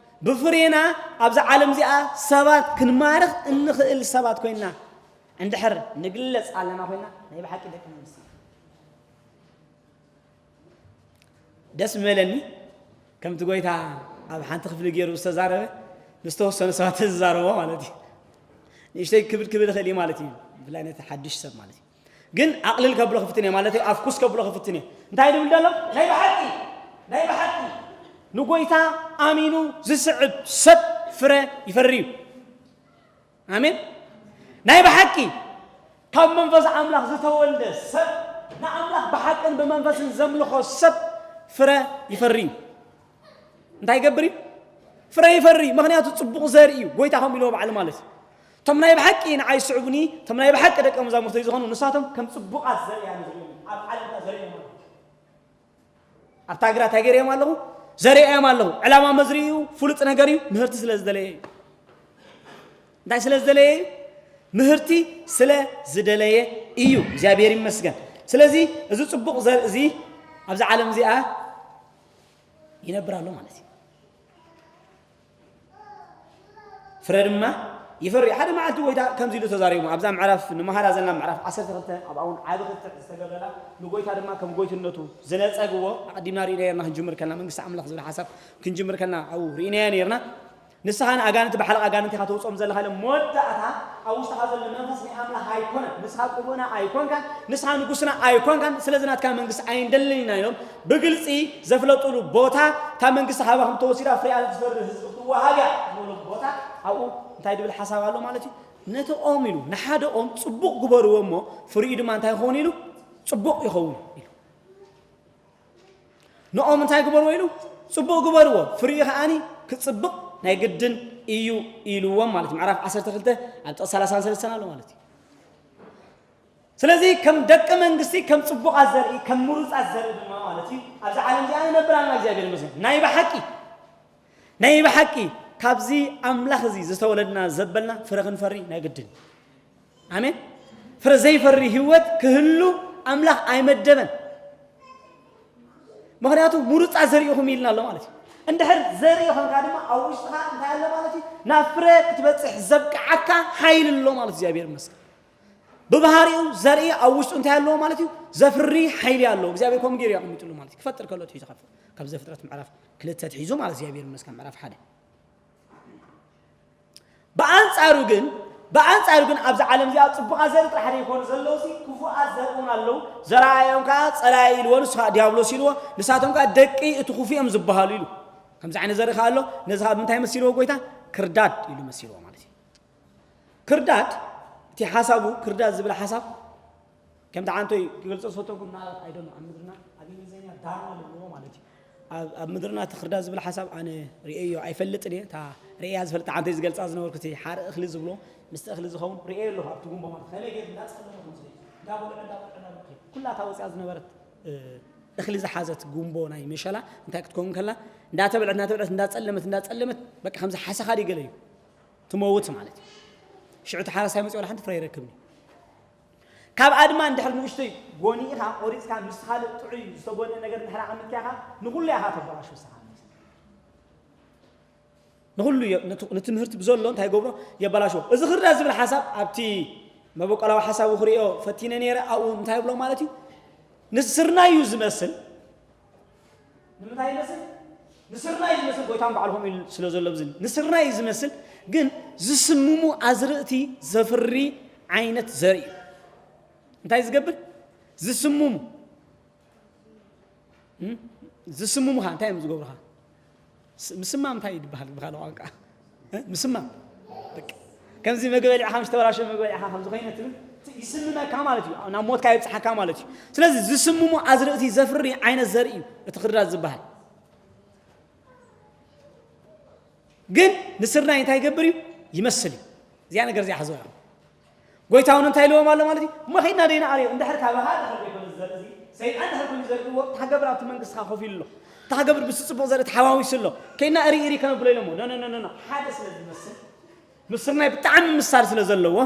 ብፍሬና ኣብዛ ዓለም እዚኣ ሰባት ክንማርኽ እንኽእል ሰባት ኮይንና እንድሕር ንግለፅ ኣለና ኮይንና ናይ ብሓቂ ደቂ መንግስቲ ደስ ምበለኒ። ከምቲ ጎይታ ኣብ ሓንቲ ክፍሊ ገይሩ ዝተዛረበ ንዝተወሰኑ ሰባት ዝዛረቦ ማለት እዩ። ንእሽተይ ክብል ክብል ይኽእል እዩ ማለት እዩ። ብፍላይ ነቲ ሓድሽ ሰብ ማለት እዩ። ግን ኣቕልል ከብሎ ክፍትን እየ ማለት እዩ። ኣፍኩስ ከብሎ ክፍትን እየ። እንታይ ድብል ደሎ? ናይ ብሓቂ ናይ ብሓቂ ንጎይታ ኣሚኑ ዝስዕብ ሰብ ፍረ ይፈሪ እዩ። ኣሜን። ናይ ብሓቂ ካብ መንፈስ ኣምላኽ ዝተወልደ ሰብ ንኣምላኽ ብሓቅን ብመንፈስን ዘምልኾ ሰብ ፍረ ይፈሪ እዩ። እንታይ ይገብር እዩ? ፍረ ይፈሪ። ምክንያቱ ፅቡቕ ዘርኢ እዩ። ጎይታ ከም ኢልዎ ባዕሉ ማለት እዩ። እቶም ናይ ብሓቂ ንዓይ ስዕቡኒ፣ እቶም ናይ ብሓቂ ደቀ መዛሙርተይ ዝኾኑ ንሳቶም ከም ፅቡቓት ዘርኢ እዮም ዝብሉ ኣብ ዓለምና ዘርኢ እዮም ኣለዉ። ኣብታ ግራ እንታይ ገይረዮም ኣለኹ? ዘርእዮም ኣለኹ። ዕላማ መዝርኡ ፍሉጥ ነገር እዩ። ምህርቲ ስለ ዝደለየ እዩ። እንታይ ስለ ዝደለየ እዩ? ምህርቲ ስለ ዝደለየ እዩ። እግዚኣብሔር ይመስገን። ስለዚ እዚ ጽቡቕ ዘርኢ እዚ ኣብዚ ዓለም እዚኣ ይነብር ኣሎ ማለት እዩ። ፍረ ድማ ይፈሪ። ሓደ መዓልቲ ጎይታ ከምዚ ኢሉ ተዛሪቡ። ኣብዛ ምዕራፍ ንመሃራ ዘለና ምዕራፍ ዓሰርተ ክልተ ኣብኣ እውን ዓቢ ክትዕ ዝተገብረላ፣ ንጎይታ ድማ ከም ጎይትነቱ ዝነጸግዎ ኣቐዲምና ርኢና ነርና። ክንጅምር ከልና መንግስቲ ኣምላኽ ዝብል ሓሳብ ክንጅምር ከልና ኣብኡ ርኢናዮ ነርና። ንስኻ ንኣጋንንቲ ብሓለቕ ኣጋንንቲ ኢኻ ተውፅኦም ዘለኻ ኢሎም። መወዳእታ ኣብ ውሽጥኻ ዘሎ መንፈስ ናይ ኣምላኽ ኣይኮነን። ንስኻ ቅቡእና ኣይኮንካን፣ ንስኻ ንጉስና ኣይኮንካን፣ ስለዚ ናትካ መንግስቲ ኣይንደልን ኢና ኢሎም ብግልፂ ዘፍለጡሉ ቦታ፣ እታ መንግስቲ ካባኹም ተወሲዳ ፍሬኣ ንትፈሪ ህዝቢ ክትወሃብ እያ ዝበሉ ቦታ፣ ኣብኡ እንታይ ድብል ሓሳብ ኣሎ ማለት እዩ? ነቲ ኦም ኢሉ፣ ንሓደ ኦም ፅቡቕ ግበርዎ እሞ ፍሪኡ ድማ እንታይ ይኸውን ኢሉ? ፅቡቕ ይኸውን ኢሉ። ንኦም እንታይ ግበርዎ ኢሉ? ጽቡቕ ግበርዎ፣ ፍሪኡ ከኣኒ ክጽብቕ ናይ ግድን እዩ ኢልዎም ማለት እዩ። ምዕራፍ ዓሰርተ ክልተ ኣብ ጥቕሲ ሰላሳን ሰለስተን ኣሎ ማለት እዩ። ስለዚ ከም ደቂ መንግስቲ፣ ከም ጽቡቓት ዘርኢ፣ ከም ምሩጻት ዘርኢ ድማ ማለት እዩ። ኣብዚ ዓለም እዚኣ ንነብር ኣለና፣ እግዚኣብሔር ይመስገን። ናይ ብሓቂ፣ ናይ ብሓቂ ካብዚ ኣምላኽ እዚ ዝተወለድና ዘበልና ፍረ ክንፈሪ ናይ ግድን። ኣሜን። ፍረ ዘይፈሪ ህይወት ክህሉ ኣምላኽ ኣይመደበን። ምኽንያቱ ምሩጻ ዘሪእኹም ኢልና ኣሎ ማለት እዩ። እንድሕር ዘርኢ ኾንካ ድማ ኣብ ውሽጥኻ እንታይ ኣሎ ማለት እዩ? ናብ ፍረ ክትበጽሕ ዘብቅዓካ ሓይሊ ኣሎ ማለት እዩ። እግዚኣብሔር ይመስገን። ብባህሪኡ ዘርኢ ኣብ ውሽጡ እንታይ ኣለዎ ማለት እዩ? ዘፍሪ ሓይሊ ኣለዎ። እግዚኣብሔር ከምኡ ገይሩ እዩ ኣቐሚጥሉ ማለት እዩ። ክፈጥር ከሎ ትሒዙ ካብ፣ ካብ ዘፍጥረት ምዕራፍ ክልተ ትሒዙ ማለት እግዚኣብሔር ይመስገን ምዕራፍ ሓደ። ብኣንጻሩ ግን፣ ብኣንጻሩ ግን ኣብዚ ዓለም እዚኣ ጽቡቓት ዘርኢ ጥራሕ ዘይኮኑ ዘለዉ ሲ ክፉኣት ዘርኢ እውን ኣለዉ። ዘረኣዮም ከኣ ጸላኢ ኢልዎ፣ ንሱ ከኣ ዲያብሎስ ኢልዎ። ንሳቶም ከኣ ደቂ እቲ ክፉእ እዮም ዝበሃሉ ኢሉ። ከምዚ ዓይነት ዘርኢ ከኣ ኣሎ። ነዚ ከኣ ብምንታይ መሲልዎ ጎይታ? ክርዳድ ኢሉ መሲልዎ ማለት እዩ። ክርዳድ፣ እቲ ሓሳቡ ክርዳድ ዝብል ሓሳብ ከምቲ ዓንቶይ ክገልጾ ዝፈተንኩ ምናልባት ኣይደሎ ኣብ ምድርና ኣብ እንግሊዝኛ ዳርማ ዝብልዎ ማለት እዩ። ኣብ ኣብ ምድርና እቲ ክርዳድ ዝብል ሓሳብ ኣነ ርእየዮ ኣይፈልጥን እየ። እታ ርእያ ዝፈልጥ ዓንቶይ ዝገልጻ ዝነበርኩ እቲ ሓርኢ እኽሊ ዝብሎ ምስቲ እኽሊ ዝኸውን ርእየ ኣለኹ ኣብቲ ጉንቦ ማለት ከመይ ገይሩ እንዳጸለመ ከም ዝኸይድ እንዳበልዑ እንዳበልዑ እንዳበልዑ ከይድ ኩላ እታ ወፂኣ ዝነበረት እ፣ እኽሊ ዝሓዘት ጉንቦ ናይ መሸላ እንታይ ክትከውን ከላ እንዳተበልዐት እንዳተበልዐት እንዳጸለመት እንዳጸለመት በቃ ከምዚ ሓሰኻ ድዩ ገለ እዩ ትመውት ማለት እዩ። ሽዑ እቲ ሓረስታይ መፂኡ ዋላ ሓንቲ ፍረ ይረክብኒ። ካብ ኣድማ እንድሕር ንኡሽተይ ጎኒእኻ ቆሪፅካ ምስ ካልእ ጥዑይ ዝተጎንአ ነገር እንድሕር ዓሚትካ ኢኻ ንኹሉ ኢኻ ተበላሹ ንስኻ። ንኹሉ የ- ነቲ- ነቲ ምህርቲ ብዘሎ እንታይ ይገብሮ የበላሽዎ። እዚ ክርዳድ ዝብል ሓሳብ ኣብቲ መበቆላዊ ሓሳቡ ክርእዮ ፈቲነ ነይረ። ኣብኡ እንታይ ይብሎ ማለት እዩ? ንስርናይ እዩ ዝመስል ንምንታይ ይመስል? ንስርናይ ዝመስል ጎይታን ባዕሉ ከምኡ ኢሉ ስለ ዘሎ ብዝን ንስርናይ እዩ ዝመስል፣ ግን ዝስምሙ ኣዝርእቲ ዘፍሪ ዓይነት ዘርኢ እዩ። እንታይ ዝገብር? ዝስምሙ እም? ዝስምሙኻ እንታይ እዮም ዝገብሩኻ? ስ- ምስማም እንታይ ይድበሃል ብኻልእ ቋንቋ? እ? ምስማም። በቃ። ከምዚ መግበሊዕኻ ምስ ተበላሸ መግበሊዕኻ ከምዚ ኮይነ ትብል ት- ይስምመካ ማለት እዩ። ናብ ሞትካ ይብፅሓካ ማለት እዩ። ስለዚ ዝስምሙ ኣዝርእቲ ዘፍሪ ዓይነት ዘርኢ እዩ እቲ ክርዳድ ዝበሃል። ግን ንስርናይ እንታይ ይገብር እዩ? ይመስል እዩ። እዚኣ ነገር እዚኣ ሓዘዋ። ጎይታ እውን እንታይ ኢልዎም ኣሎ ማለት እዩ? እሞ ኸይድና ደይና ኣርዮ እንድሕር ካባኻ ድሕር ዘይኮነ ዘርኢ እዚ ሰይጣን ድሕር ኮይኑ ዘርእዎ እታ ገብር ኣብቲ መንግስትኻ ኮፍ ኢሉ ኣሎ። እታ ገብር ምስ ጽቡቕ ዘርኢ ተሓዋዊሱ ኣሎ። ከይድና እሪ እሪ ከነብሎ ኢሎሞ። ኖ ኖ ኖ ኖ ሓደ ስለ ዝመስል ምስርናይ ብጣዕሚ ምሳር ስለ ዘለዎ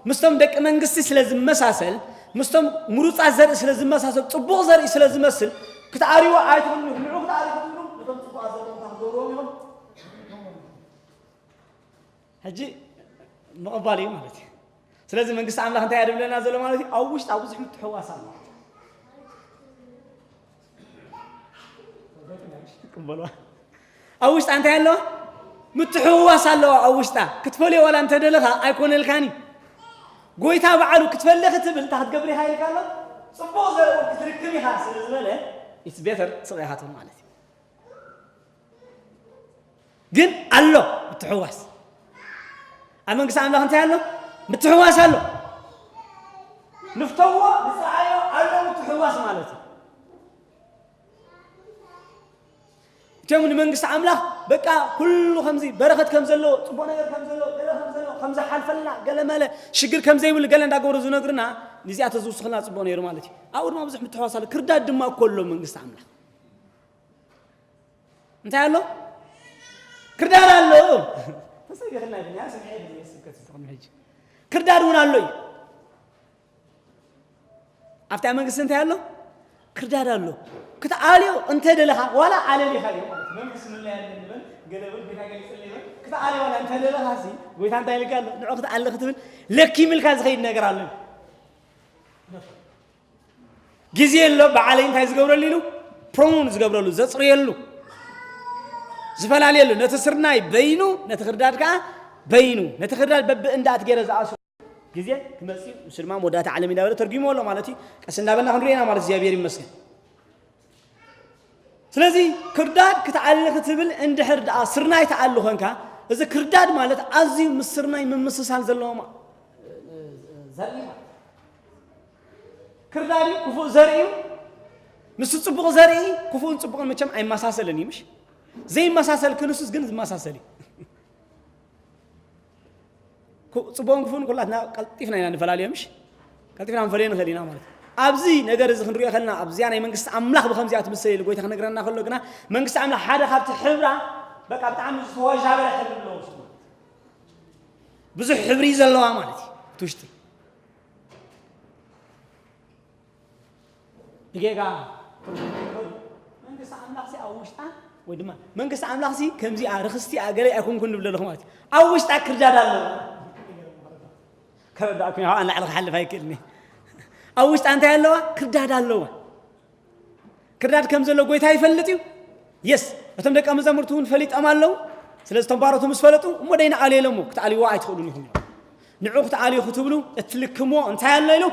ምስቶም ደቂ መንግስቲ ስለ ዝመሳሰል ምስቶም ምሩፃት ዘርኢ ስለ ዝመሳሰል ጽቡቕ ዘርኢ ስለ ዝመስል ክትኣርይዎ ኣይትኽእሉ። ንዑ ክትኣርዩ ክትብሉ ነቶም ጽቡቓት ዘርእዎም እንታይ ክትገብርዎም ኢኹም? ሕጂ ምቕባል እዩ ማለት እዩ። ስለዚ መንግስቲ ኣምላኽ እንታይ እያ ድብለና ዘሎ ማለት እዩ? ኣብ ውሽጣ ብዙሕ ምትሕውዋስ ኣሎ። ቅበልዋ። ኣብ ውሽጣ እንታይ ኣለዋ? ምትሕውዋስ ኣለዋ ኣብ ውሽጣ። ክትፈልዮ ዋላ እንተደለኻ ኣይኮነልካን እዩ። ጎይታ በዓሉ ክትፈሊ ክትብል እንታይ ክትገብር ኢኻ ኢልካ ኣሎ? ጽቡቕ ዘርኢ ክትርክብ ኢኻ ስለ ዝበለ it's better ስቕ ኢኻ ትብል ማለት እዩ። ግን ኣሎ ምትሕዋስ ኣብ መንግስቲ ኣምላኽ እንታይ ኣሎ? ምትሕዋስ ኣሎ። ንፍተዎ ንፀዓዮ ኣሎ ምትሕዋስ ማለት እዩ። እቶም ንመንግስቲ ኣምላኽ በቃ ኩሉ ከምዚ በረኸት ከም ዘሎ ፅቡቅ ነገር ከም ዘሎ ገለ ከም ዘሎ ከም ዝሓልፈልና ገለ መለ ሽግር ከም ዘይብሉ ገለ እንዳገበሩ ዝነግርና ንዚኣ ተዝውስኽልና ፅቡቅ ነይሩ ማለት እዩ። ኣብኡ ድማ ብዙሕ ምትሕዋስ ኣሎ። ክርዳድ ድማ እኮ ኣሎ መንግስቲ ኣምላኽ። እንታይ ኣሎ? ክርዳድ ኣሎ። ተሰቢኽልና ይብልና ስብከት ስብከት ስብከት ሕጂ ክርዳድ እውን ኣሎ እዩ። ኣብታ መንግስቲ እንታይ ኣሎ? ክርዳድ ኣሎ። ክትኣልዮ እንተ ደለኻ ዋላ ኣለሊኻ እዩ ማለት መንግስቲ ምንላ ያለን ንበል ገለ ብል ቤታ ገሊጽ ሊበል ክትኣልዮ ዋላ እንተ ደለኻ ሲ ጎይታ እንታይ ኢልካ ኣሎ? ንዑ ክትኣሊ ክትብል ለኪምልካ ዝኸይድ ነገር ኣሎ። ግዜ ኣሎ በዓለይ እንታይ ዝገብረሉ ኢሉ ፕሮሞን ዝገብረሉ ዘፅርየሉ ዝፈላለየሉ ነቲ ስርናይ በይኑ ነቲ ክርዳድ ከዓ በይኑ ነቲ ክርዳድ በብእንዳ ኣትገይረ ዝኣስሩ ግዜ ክመፅእ እዩ። ንሱ ድማ መወዳእታ ዓለም እንዳበለ ተርጉሞ ኣሎ ማለት እዩ። ቀስ እንዳበልና ክንሪኦ ኢና ማለት እግዚኣብሔር ይመስገን። ስለዚ ክርዳድ ክትኣሊ ክትብል እንድሕር ደኣ ስርናይ ትኣሊ ኮንካ እዚ ክርዳድ ማለት ኣዝዩ ምስ ስርናይ ምምስሳል ዘለዎ ማ- ዘርኢ ማለት ክርዳድ እዩ፣ ክፉእ ዘርኢ እዩ። ምስ ጽቡቕ ዘርኢ ክፉእን ጽቡቕን መቸም ኣይመሳሰልን እዩ ምሽ ዘይመሳሰል ክንሱስ ግን ዝመሳሰል እዩ። ጽቡቕን ክፉእን ኩላትና ቀልጢፍና ኢና ንፈላለዮ ምሽ ቀልጢፍና ንፈልዮ ንኽእል ኢና ማለት እዩ። ኣብዚ ነገር እዚ ክንሪኦ ከለና ኣብዚኣ ናይ መንግስቲ ኣምላኽ ብከምዚኣ ትምሰል ኢሉ ጎይታ ክነግረና ከሎ ግና መንግስቲ ኣምላኽ ሓደ ካብቲ ሕብራ በቃ ብጣዕሚ ዝተወሻበረ ሕብሪ ኣለዎ ብዙሕ ሕብሪ ዘለዋ ማለት እዩ እቲ ውሽጢ ብጌጋ መንግስቲ ኣምላኽሲ ኣብ ውሽጣ ወይ ድማ መንግስቲ ኣምላኽሲ ከምዚኣ ርክስቲኣ ገለ ኣይኮንኩን ንብል ኣለኹ ማለት እዩ ኣብ ውሽጣ ክርዳድ ኣለዋ ከረዳእኩ ካብ ኣንላዕሊ ክሓልፍ ኣይክእልኒ ኣብ ውሽጣ እንታይ ኣለዋ ክርዳድ ኣለዋ ክርዳድ ከም ዘሎ ጎይታ ይፈልጥ እዩ የስ እቶም ደቀ መዛሙርቲ እውን ፈሊጦም ኣለዉ ስለዚ እቶም ባሮቱ ምስ ፈለጡ እሞ ደይና ኣልየለሞ ክትኣልይዎ ኣይትኽእሉን ኢኹም ንዑ ክትኣልዩ ክትብሉ እትልክምዎ እንታይ ኣሎ ኢሉ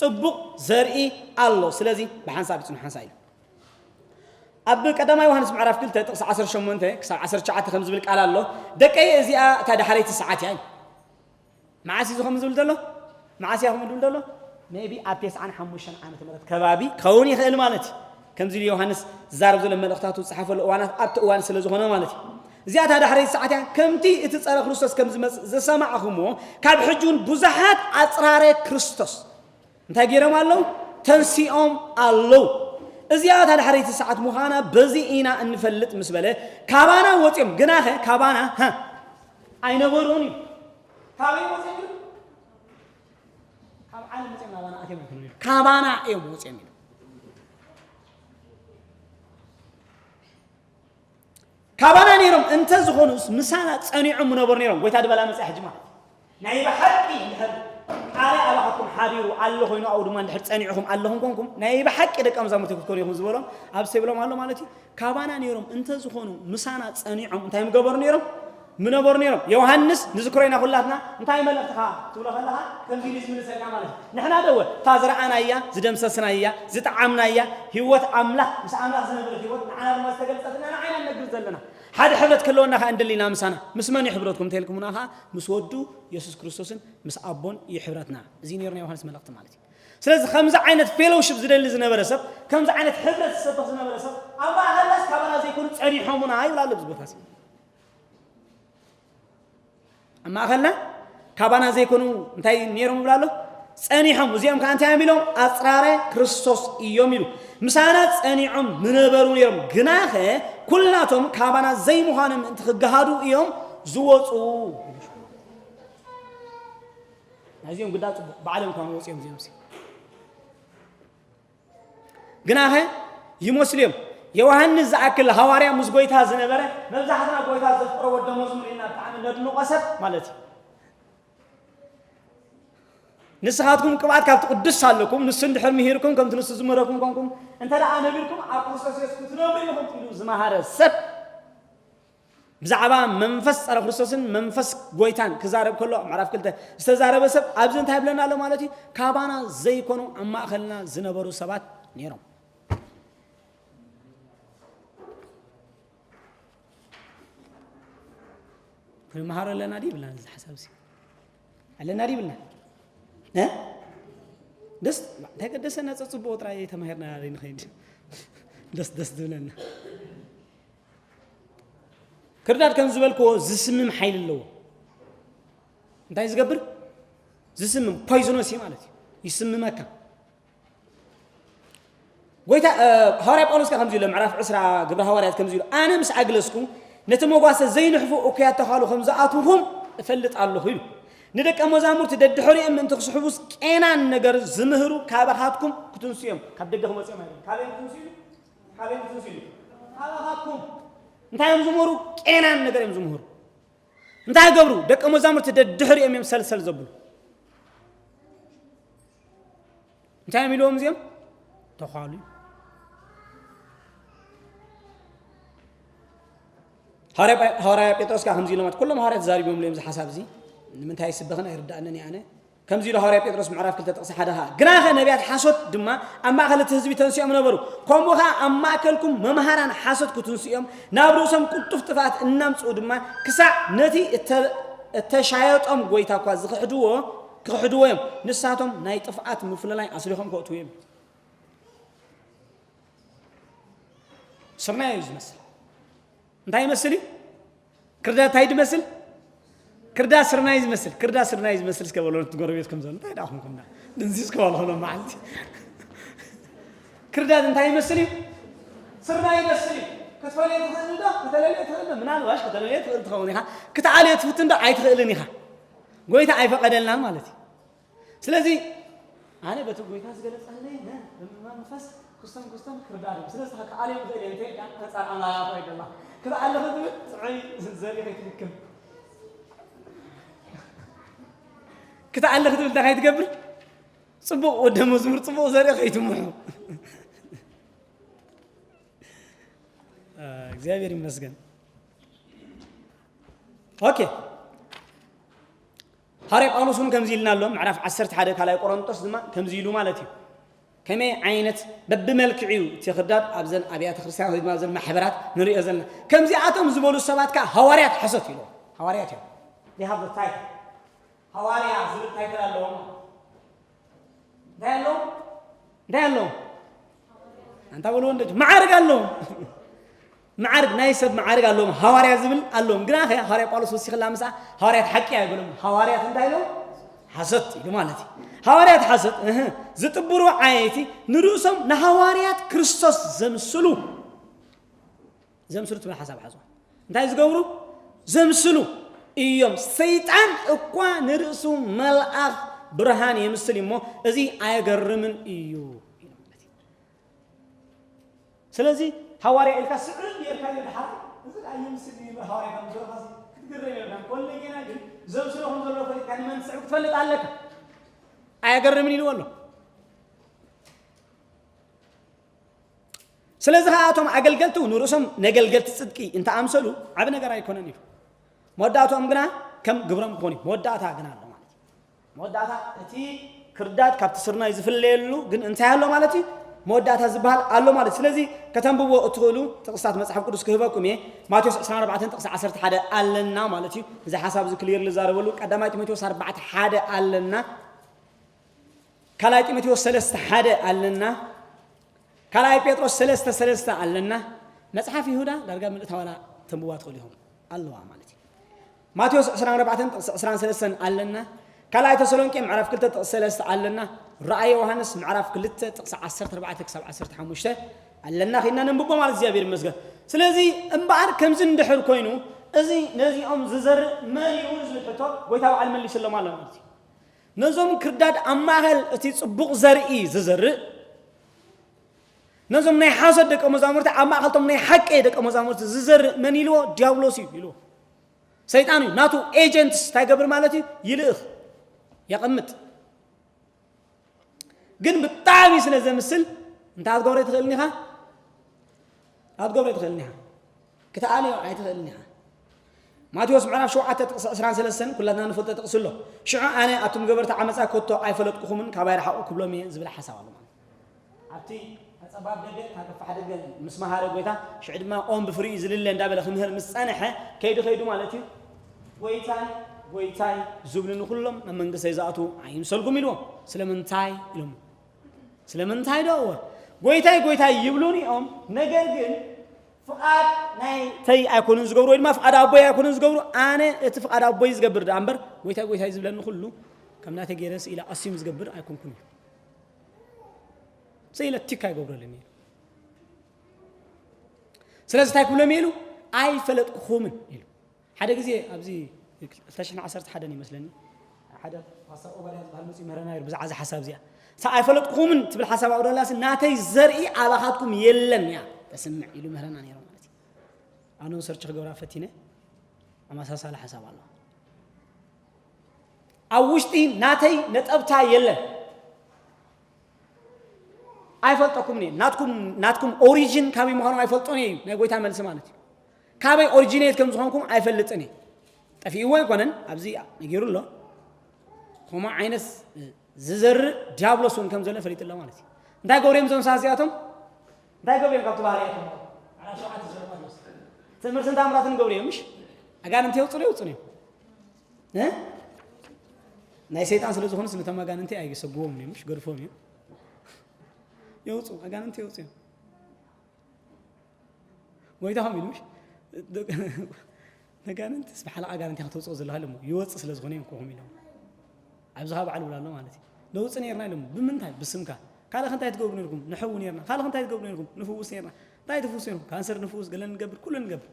ፅቡቕ ዘርኢ ኣሎ ስለዚ ብሓንሳብ ይፅኑ ሓንሳ ኢሉ ኣብ ቀዳማ ዮሃንስ ምዕራፍ ክልተ ጥቕሲ ዓሰርተ ሸሞንተ ክሳብ ዓሰርተ ትሽዓተ ከም ዝብል ቃል ኣሎ ደቀየ እዚኣ እታ ዳሕረይቲ ሰዓት እያ ኢሉ መዓስ እዩ ዝኸም ዝብል ዘሎ መዓስ እያ ከም ዝብል ዘሎ maybe ኣብ ተስዓን ሓሙሽተን ዓመተ ምህረት ከባቢ ክኸውን ይኽእል ማለት እዩ ከምዚ ኢሉ ዮሃንስ ዝዛረብ ዘሎ መልእኽታቱ ዝፀሓፈሉ እዋናት ኣብቲ እዋን ስለ ዝኾነ ማለት እዩ እዚኣ እታ ዳሕረይቲ ሰዓት እያ ከምቲ እቲ ፀረ ክርስቶስ ከም ዝመፅእ ዝሰማዕኹምዎ ካብ ሕጂ እውን ብዙሓት ኣፅራረ ክርስቶስ እንታይ ገይሮም ኣለዉ ተንሲኦም ኣለዉ እዚኣ እታ ዳሕረይቲ ሰዓት ምዃና በዚ ኢና እንፈልጥ ምስ በለ ካባና ወፂኦም ግናኸ ካባና ኣይነበሩን እዩ ካበይ ወፂኦም እዩ ካብ ዓለም መፂኦም ናባና ኣትዮም ኣይኮኑን እዩ ካባና እዮም ወፂኦም እዩ ካባና ነይሮም እንተ ዝኾኑስ ምሳና ጸኒዖም ምነበሩ ነይሮም ጎይታ ድበላ መፅያ ሕጂ ማለት ናይ ብሓቂ እንድሕር ቃለ ኣባኻትኩም ሓዲሩ ኣሎ ኮይኑ ኣብኡ ድማ እንድሕር ጸኒዕኹም ኣለኹም ኮንኩም ናይ ብሓቂ ደቀ መዛሙርቲ ክትኮኑ ኢኹም ዝበሎም ኣብ ሰብሎም ኣሎ ማለት እዩ ካባና ነይሮም እንተ ዝኾኑ ምሳና ጸኒዖም እንታይ ምገበሩ ነይሮም ምነበሩ ነይሮም ዮሃንስ ንዝክሮ ኢና ኩላትና እንታይ መልእኽትኻ ትብሎ ከለኻ ከምዚ ኢሉ ዝምልሰልካ ማለት እዩ ንሕና ደወ እታ ዝረኣናያ ዝደምሰስናያ ዝጠዓምናያ ህይወት ኣምላኽ ምስ ኣምላኽ ዝነብር ህይወት ንዓና ድማ ዝተገልጸትና ንዓይና ነግር ዘለና ሓደ ሕብረት ክህልወና ከዓ እንደሊና ምሳና ምስ መን እዩ ሕብረትኩም እንተልኩምና ከዓ ምስ ወዱ የሱስ ክርስቶስን ምስ ኣቦን እዩ ሕብረትና እዚ ነይሩ ናይ ዮሃንስ መልእኽቲ ማለት እዩ ስለዚ ከምዚ ዓይነት ፌሎውሽፕ ዝደሊ ዝነበረ ሰብ ከምዚ ዓይነት ሕብረት ዝሰብኽ ዝነበረ ሰብ ኣብ ማእኸልናስ ካባና ዘይኮኑ ፀኒሖሙና ይብላ ኣሎ እዚ ቦታ ኣብ ማእኸልና ካባና ዘይኮኑ እንታይ ነይሮም ይብላ ኣሎ ፀኒሖም እዚኦም ከዓ እንታይ እዮም ኢሎም ኣፅራረ ክርስቶስ እዮም ኢሉ ምሳና ፀኒዖም ምነበሩ ነይሮም ግናኸ ኩላቶም ካባና ዘይምዃኖም ምእንቲ ክገሃዱ እዮም ዝወፁ ናይዚኦም ግዳ ፅቡቅ ባዕሎም እኳ መወፂኦም እዚኦም ሲ ግናኸ ይመስሉ እዮም ዮሃንስ ዝኣክል ሃዋርያ ምስ ጎይታ ዝነበረ መብዛሕትና ጎይታ ዘፍቅሮ ወደ መዝሙር ኢና ብጣዕሚ ነድንቆ ሰብ ማለት እዩ ንስኻትኩም ቅብኣት ካብቲ ቅዱስ ኣለኩም ንሱ እንድሕር ምሂርኩም ከምቲ ንሱ ዝምህረኩም ኮንኩም እንተ ደኣ ነቢርኩም ኣብ ክርስቶስ የሱስ ክትነብሩ ኢኹም ኢሉ ዝመሃረ ሰብ ብዛዕባ መንፈስ ጸረ ክርስቶስን መንፈስ ጎይታን ክዛረብ ከሎ ምዕራፍ ክልተ ዝተዛረበ ሰብ ኣብዚ እንታይ ይብለና ኣሎ ማለት እዩ ካባና ዘይኮኑ ኣብ ማእኸልና ዝነበሩ ሰባት ነይሮም ክንመሃሮ ኣለና ዲ ይብልና እዚ ሓሳብ ሲ ኣለና ዲ ይብልና ደስ እንታይ ገደሰና ፀፅቦ ጥራይ ተማሂርና ንኸይድ ደስ ደስ ዝብለና ክርዳድ ከም ዝበልክዎ ዝስምም ሓይሊ ኣለዎ እንታይ ዝገብር ዝስምም ፖይዝኖስ እዩ ማለት እዩ ይስምመካ ጎይታ ሃዋርያ ጳውሎስ ከ ከምዚ ኢሎ ምዕራፍ ዕስራ ግብረ ሃዋርያት ከምዚ ኢሎ ኣነ ምስ ኣግለስኩ ነቲ መጓሰ ዘይንሕፉ እኩያት ተኻሉ ከም ዝኣትውኹም እፈልጥ ኣለኹ ኢሉ። ንደቀ መዛሙርቲ ደድሕሪኦም ምእንቲ ክስሕቡስ ቄናን ነገር ዝምህሩ ካባኻትኩም ክትንስኡ እዮም። ካብ ደገ ክመፁ እዮም ኣይደለም። ካበይ ክትንስኡ ኢሉ? ካበይ ክትንስኡ ኢሉ? ካባኻትኩም። እንታይ እዮም ዝምህሩ? ቄናን ነገር እዮም ዝምህሩ። እንታይ ይገብሩ? ደቀ መዛሙርቲ ደድሕሪኦም እዮም ሰልሰል ዘብሉ። እንታይ እዮም ኢልዎም እዚኦም? ተዃሉ። ሃዋርያ ጳ- ሃዋርያ ጴጥሮስ ከዓ ከምዚ ኢሎም፣ ኩሎም ሃዋርያት ተዛሪቦምሉ እዮም እዚ ሓሳብ እዚ። ንምንታይ ይስበኽን ኣይርዳእንን እየ ኣነ። ከምዚ ኢሉ ሃዋርያ ጴጥሮስ ምዕራፍ ክልተ ጥቕሲ ሓደ ኸዓ፣ ግናኸ ነቢያት ሓሶት ድማ ኣብ ማእከል እቲ ህዝቢ ተንሲኦም ነበሩ። ከምኡ ኸዓ ኣብ ማእከልኩም መምሃራን ሓሶት ክትንስኡ እዮም፣ ናብ ርእሶም ቅልጡፍ ጥፍኣት እናምጽኡ ድማ ክሳዕ ነቲ እተ- እተሻየጦም ጎይታ እኳ ዝኽሕድዎ ክኽሕድዎ እዮም። ንሳቶም ናይ ጥፍኣት ምፍልላይ ኣስሊኾም ከእትዉ እዮም። ስርናይ እዩ ዝመስል። እንታይ ይመስል እዩ? ክርዳድ እንታይ ድመስል? ክርዳድ ስርናይ ዝመስል። ክርዳድ ስርናይ ዝመስል እስከ በሎ ነቲ ጎረቤትኩም ዘሎ። እንታይ ደኣ ኹንኩም ደኣ? ድንዚዝ ከበሎ ኾኖ መዓልቲ። ክርዳድ እንታይ ይመስል እዩ? ስርናይ ይመስል እዩ። ክትፈልዮ ትኽእል ዶ? ከተለልዮ ትኽእል ዶ? ምናልባሽ ከተለልዮ ትኽእል ትኸውን ኢኻ። ክትኣልዮ ትፍትን ዶ? ኣይትኽእልን ኢኻ። ጎይታ ኣይፈቐደልናን ማለት እዩ። ስለዚ ኣነ በቲ ጎይታ ዝገለጸለይ ነ- በመንፈስ ክስቶም ክስቶም ክርዳድ እዩ። ስለዚ ከ ክኣልዮም ዝኽእል እየ እንተ ኢልካ ኣንጻር ኣምላኽ ኣቶ ኣይደላ። ክትኣሊ ክትብል ጥዑይ ዘርኢ ከይትልክም። ክትኣሊ ክትብል እንታይ ከይትገብር? ጽቡቕ ወደ መዝሙር ጽቡቕ ዘርኢ ከይትምሑ። እግዚኣብሔር ይመስገን። ኦኬ። ሃዋርያ ጳውሎስ እውን ከምዚ ኢልና ኣሎ። ምዕራፍ ዓሰርተ ሓደ ካልኣይ ቆሮንጦስ ድማ ከምዚ ኢሉ ማለት እዩ። ከመይ ዓይነት በብመልክዑ እዩ እቲ ክርዳድ ኣብዘን ኣብያተ ክርስቲያን ወይ ድማ ኣብዘን ማሕበራት ንሪኦ ዘለና። ከምዚኣቶም ዝበሉ ሰባት ከዓ ሃዋርያት ሓሶት ኢሉ። ሃዋርያት እዮም። They have the title. ሃዋርያ ዝብል ታይትል ኣለዎም። እንታይ ኣለዎም? እንታይ ኣለዎም? ኣንታ በሉ ወንዶች፣ መዓርግ ኣለዎም። መዓርግ፣ ናይ ሰብ መዓርግ ኣለዎም። ሃዋርያ ዝብል ኣለዎም። ግና ከ ሃዋርያ ጳውሎስ ወሲኽላ ምሳ ሃዋርያት ሓቂ ኣይበሎም። ሃዋርያት እንታይ ኢሎም? ሓሰት ኢሉ ማለት እዩ። ሃዋርያት ሓሰት፣ እህ፣ ዝጥብሩ ዓየይቲ ንርእሶም ንሃዋርያት ክርስቶስ ዘምስሉ። ዘምስሉ ትብል ሓሳብ ሓዝዋ። እንታይ ዝገብሩ? ዘምስሉ እዮም። ሰይጣን እኳ ንርእሱ መልኣኽ ብርሃን የምስል እዩ እሞ፣ እዚ ኣየገርምን እዩ። ስለዚ ሃዋርያ ኢልካ ስዕል ጌርካዮ ድሓር፣ እዚ ደኣ ይምስል እዩ ሃዋርያ ከም ዘለኻ ክትግረም የብልካን። ኮለጌና ግን ዘምስሎ ከም ዘሎ ፈሊጥካ ንመን ትስዕብ ክትፈልጥ ኣለካ። ኣየገርምን ኢልዎ ኣሎ። ስለዚ ኸዓ እቶም ኣገልገልቱ ንርእሶም ነገልገልቲ ጽድቂ እንተኣምሰሉ ዓቢ ነገር ኣይኮነን እዩ። መወዳእትኦም ግና ከም ግብሮም ክኾን እዩ። መወዳእታ ግና ኣሎ ማለት እዩ። መወዳእታ እቲ ክርዳድ ካብቲ ስርናይ ዝፍለየሉ ግን እንታይ ኣሎ ማለት እዩ? መወዳእታ ዝበሃል ኣሎ ማለት እዩ። ስለዚ ከተንብብዎ እትኽእሉ ጥቕስታት መጽሓፍ ቅዱስ ክህበኩም እየ። ማቴዎስ ዕስራን ኣርባዕተን ጥቕሲ ዓሰርተ ሓደ ኣለና ማለት እዩ። እዚ ሓሳብ እዚ ክሊር ዝዛረበሉ ቀዳማይ ጢሞቴዎስ ኣርባዕተ ሓደ ኣለና። ካልኣይ ጢሞቴዎስ ሰለስተ ሓደ ኣለና። ካልኣይ ጴጥሮስ ሰለስተ ሰለስተ ኣለና። መጽሓፍ ይሁዳ ዳርጋ ምልእታ ዋላ ተንብዋ ትኽእሉ ኢኹም። ኣለዋ ማለት እዩ። ማቴዎስ ዕስራን ኣርባዕተን ጥቕሲ ዕስራን ሰለስተን ኣለና። ካልኣይ ተሰሎንቄ ምዕራፍ ክልተ ጥቕሲ ሰለስተ ኣለና። ራእይ ዮሃንስ ምዕራፍ ክልተ ጥቕሲ ዓሰርተ ኣርባዕተ ክሳብ ዓሰርተ ሓሙሽተ ኣለና። ኺድና ነንብቦ ማለት እግዚኣብሔር ይመስገን። ስለዚ እምበኣር ከምዚ እንድሕር ኮይኑ፣ እዚ ነዚኦም ዝዘርእ መን እዩ ዝብል ሕቶ ጎይታ በዓል መሊስሎም ኣሎ ማለት እዩ። ነዞም ክርዳድ ኣብ ማእኸል እቲ ጽቡቕ ዘርኢ ዝዘርእ፣ ነዞም ናይ ሓሶት ደቀ መዛሙርቲ ኣብ ማእኸልቶም ናይ ሓቂ ደቀ መዛሙርቲ ዝዘርእ መን ኢልዎ? ዲያብሎስ እዩ ኢልዎ። ሰይጣን እዩ። ናቱ ኤጀንትስ እንታይ ገብር ማለት እዩ? ይልእኽ፣ የቐምጥ። ግን ብጣዕሚ ስለ ዘምስል እንታይ ክትገብሮ ኣይትኽእልን ኢኻ? ኣትገብሮ ኣይትኽእልን ኢኻ። ክትኣልዮ ኣይትኽእልን ኢኻ። ማቴዎስ ምዕራፍ ሸውዓተ ጥቕሲ ዕስራን ሰለስተን ኩላትና ንፈልጦ ጥቕሲ ኣሎ። ሽዑ ኣነ ኣቱም ገበርቲ ዓመፃ ከቶ ኣይፈለጥኩኹምን፣ ካባይ ረሓቑ ክብሎም እየ ዝብል ሓሳብ ኣሎ ማለት እዩ። ኣብቲ ጸባብ ደገ፣ እታ ገፋሕ ደገ ምስ መሃረ ጎይታ፣ ሽዑ ድማ ኦም ብፍሪኡ ዝልለ እንዳበለ ክምህር ምስ ጸንሐ፣ ከይዱ ከይዱ ማለት እዩ፣ ጎይታይ፣ ጎይታይ ዝብሉኒ ኩሎም ናብ መንግስተይ ዝኣትዉ ኣይምሰልኩም ኢልዎም። ስለምንታይ ኢሎም? ስለምንታይ ዶ? እወ፣ ጎይታይ፣ ጎይታይ ይብሉኒ እዮም፣ ነገር ግን ፍቓድ ናይተይ ኣይኮኑን ዝገብሩ፣ ወይ ድማ ፍቓድ ኣቦይ ኣይኮኑን ዝገብሩ፣ ኣነ እቲ ፍቓድ ኣቦይ ዝገብር ደኣ እምበር፣ ጎይታይ፣ ጎይታይ ዝብለኒ ኩሉ ከም ናተይ ገይረ ስኢለ ኣስዩም ዝገብር ኣይኮንኩን እዩ። ስኢለ ቲካ ኣይገብረሉን እዩ። ስለዚ እንታይ ክብሎም ኢሉ? ኣይፈለጥኩኹምን ኢሉ። ሓደ ግዜ ኣብዚ ክልተ ሽሕን ዓሰርተ ሓደን ይመስለኒ፣ ሓደ ፓስተር ኦባድያ ዝበሃል መፅኡ ይምህረና ነይሩ ብዛዕባ እዛ ሓሳብ እዚኣ። "ሳ ኣይፈለጥኩኹምን" ትብል ሓሳብ ኣብኡ ደላሲ፣ "ናተይ ዘርኢ ኣባኻትኩም የለን" እያ ተስምዕ ኢሉ ምህረና ነይሩ ማለት እዩ። ኣነ እውን ሰርች ክገብራ ፈቲነ፣ ኣመሳሳሊ ሓሳብ ኣለዋ። ኣብ ውሽጢ ናተይ ነጠብታ የለን። "ኣይፈልጠኩምን እየ"፣ ናትኩም፣ ናትኩም ኦሪጂን ካበይ ምዃኑ ኣይፈልጦን እየ እዩ ናይ ጎይታ መልሲ ማለት እዩ። ካበይ ኦሪጂኔት ከም ዝኾንኩም ኣይፈልጥን እየ። ጠፊእዎ ኣይኮነን፣ ኣብዚ ነጊሩ ኣሎ። ከምኡ ዓይነት ዝዘርእ ዲያብሎስ እውን ከም ዘሎ ፈሊጡ ኣሎ ማለት እዩ። እንታይ ገብሩ እዮም እዞም ሰባት እዚኣቶም? እንታይ ገብሩ እዮም ካብቲ ባህርያቶም? ዓራት ሸውዓተ ዝዘርኡ ማለት እዩ። ትምህርትን ተኣምራትን ገብሩ እዮም፣ ምሽ? ኣጋንንቲ የውፅሉ የውፅሉ እዮም። እ? ናይ ሰይጣን ስለ ዝኾኑስ ነቶም ኣጋንንቲ ኣይሰግዎም እዮም፣ ምሽ? ገድፎም እዮም። የውፁ፣ ኣጋንንቲ የውፁ እዮም። ጎይታ ከምኡ ኢሉ፣ ምሽ? ነጋንንትስ ብሓለቓ ኣጋንንቲ ኢኻ ተውፅኦ ዘለኻ ኢሎሞ፣ ይወፅእ ስለ ዝኾነ እዮም ከምኡ ኢሎም። ኣብዚ ኸዓ ባዕሉ ይብላ ኣሎ ማለት እዩ። ነውፅእ ነይርና ኢሎም፣ ብምንታይ? ብስምካ። ካልእ እንታይ ትገብሩ ነይርኩም? ንሕዊ ነይርና። ካልእ እንታይ ትገብሩ ነይርኩም? ንፍውስ ነይርና። እንታይ ትፍውስ ነይርኩም? ካንሰር ንፍውስ፣ ገለ ንገብር፣ ኩሉ ንገብር።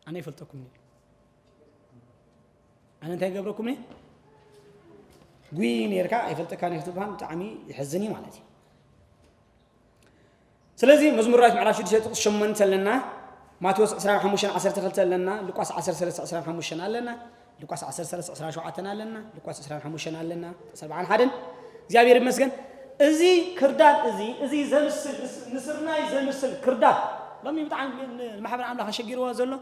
ኣነ ይፈልጠኩም እየ። ኣነ እንታይ ይገብረኩም እየ? ጉይ ነይርካ ኣይፈልጠካን እየ ክትበሃል ብጣዕሚ ይሕዝን እዩ ማለት እዩ። ስለዚ መዝሙር ዳዊት ምዕራፍ ሽዱሽተ ጥቕሲ ሸሞንተ ኣለና፣ ማቴዎስ ዕስራን ሓሙሽተን ዓሰርተ ክልተ ኣለና፣ ሉቃስ ዓሰርተ ሰለስተ ዕስራን ሓሙሽተን ኣለና፣ ሉቃስ ዓሰርተ ሰለስተ ዕስራን ሸውዓተን ኣለና፣ ሉቃስ ዕስራን ሓሙሽተን ኣለና፣ ጥቕሲ ኣርብዓን ሓደን። እግዚኣብሔር ይመስገን። እዚ ክርዳድ እዚ፣ እዚ ዘምስል፣ ንስ-፣ ንስርናይ ዘምስል ክርዳድ ሎሚ ብጣዕሚ ን-፣ ንማሕበር ኣምላኽ ኣሸጊርዎ ዘሎ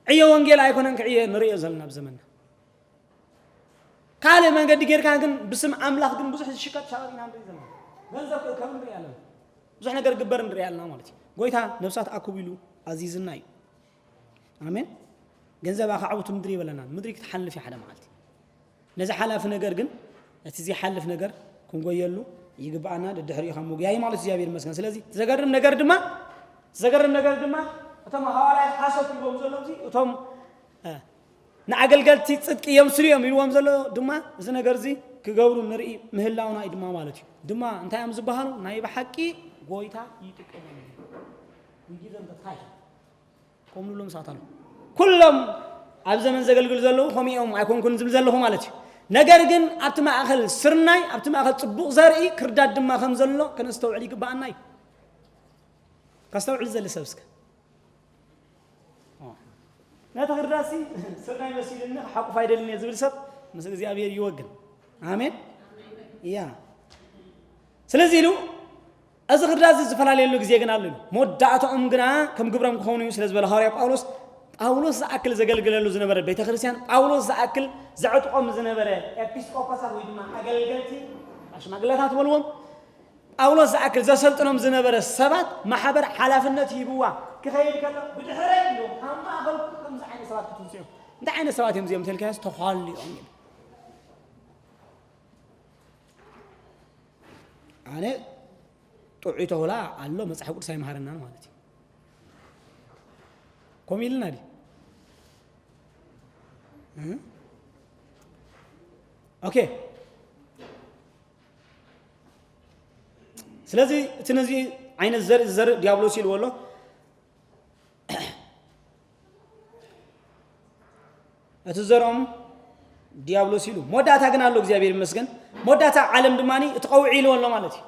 ዕዮ ወንጌል ኣይኮነን ክዕየ ንርእዮ ዘለና ኣብ ዘመንና። ካልእ መንገዲ ጌርካ ግን ብስም ኣምላኽ ግን ብዙሕ ዝሽቀጥ ሻቐጥ ኢና ንርኢ ዘለና። ገንዘብ ክእከብ ንርኢ ኣለና። ብዙሕ ነገር ግበር ንርኢ ኣለና ማለት እዩ። ጎይታ ነብሳት ኣክቡ ኢሉ ኣዚዝና እዩ። ኣሜን። ገንዘብ ኣኻዕቡ እቲ ምድሪ ይበለና። ምድሪ ክትሓልፍ እያ ሓደ መዓልቲ። ነዚ ሓላፊ ነገር ግን፣ እቲ ዘይሓልፍ ነገር ክንጎየሉ ይግብኣና። ደድሕሪኡ ካብ ምጉያይ ማለት እግዚኣብሔር ይመስገን። ስለዚ እቲ ዘገርም ነገር ድማ፣ እቲ ዘገርም ነገር ድማ እቶም ሃዋርያት ሓሶት ይብልዎም ዘሎ እዚ፣ እቶም፣ እ፣ ንኣገልገልቲ ጽድቂ የምስሉ እዮም ኢልዎም ዘሎ ድማ፣ እዚ ነገር እዚ ክገብሩ ንርኢ ምህላውና እዩ ድማ ማለት እዩ። ድማ እንታይ እዮም ዝበሃሉ? ናይ ብሓቂ ጎይታ ይጥቀመሉ። We give them the title። ከምኡ ንብሎም ሰባት ኣለዉ። ኩሎም ኣብ ዘመን ዘገልግሉ ዘለዉ ከምኡ እዮም ኣይኮንኩን ዝብል ዘለኹ ማለት እዩ። ነገር ግን ኣብቲ ማእከል ስርናይ፣ ኣብቲ ማእከል ጽቡቕ ዘርኢ ክርዳድ ድማ ከም ዘሎ ከነስተውዕል ይግብኣና እዩ። ከስተውዕል ዝደሊ ሰብ እስከ። ኦ። ነቲ ክርዳድሲ ስርናይ መሲሉኒ ክሓቁፍ ኣይደልን እየ ዝብል ሰብ ምስ እግዚኣብሔር ይወግን። ኣሜን። እያ። ስለዚ ኢሉ እዚ ክርዳድ እዚ ዝፈላለየሉ ግዜ ግን ኣሎ ኢሉ። መወዳእታኦም ግና ከም ግብሮም ክኾኑ እዩ ስለ ዝበለ ሃዋርያ ጳውሎስ፣ ጳውሎስ ዝኣክል ዘገልግለሉ ዝነበረ ቤተ ክርስቲያን፣ ጳውሎስ ዝኣክል ዘዕጥቖም ዝነበረ ኤጲስቆጶሳት ወይ ድማ ኣገልገልቲ፣ ሽማግለታት በልዎም፣ ጳውሎስ ዝኣክል ዘሰልጥኖም ዝነበረ ሰባት ማሕበር ሓላፍነት ሂብዋ ክኸይድ ከሎ፣ ብድሕረይ ኢሉ ካብ ማእኸልኩም ከምዚ ዓይነት ሰባት ክትውፅኡ እዮም። እንታይ ዓይነት ሰባት እዮም እዚኦም እንተልካዮስ ተዃሉ እዮም ኢሉ። ኣነ ጥዑይ ተኹላ ኣሎ፣ መጽሓፍ ቅዱስ ኣይምሃረናን ማለት እዩ። ከምኡ ኢልና ድዩ? እ? ኦኬ። ስለዚ እቲ ነዚ ዓይነት ዘርኢ ዝዘርእ ዲያብሎስ ኢልዎ ኣሎ። እቲ ዘርኦም ዲያብሎስ ኢሉ። መወዳእታ ግን ኣሎ፣ እግዚኣብሔር ይመስገን። መወዳእታ ዓለም ድማ እቲ ቀውዒ ኢልዎ ኣሎ ማለት እዩ።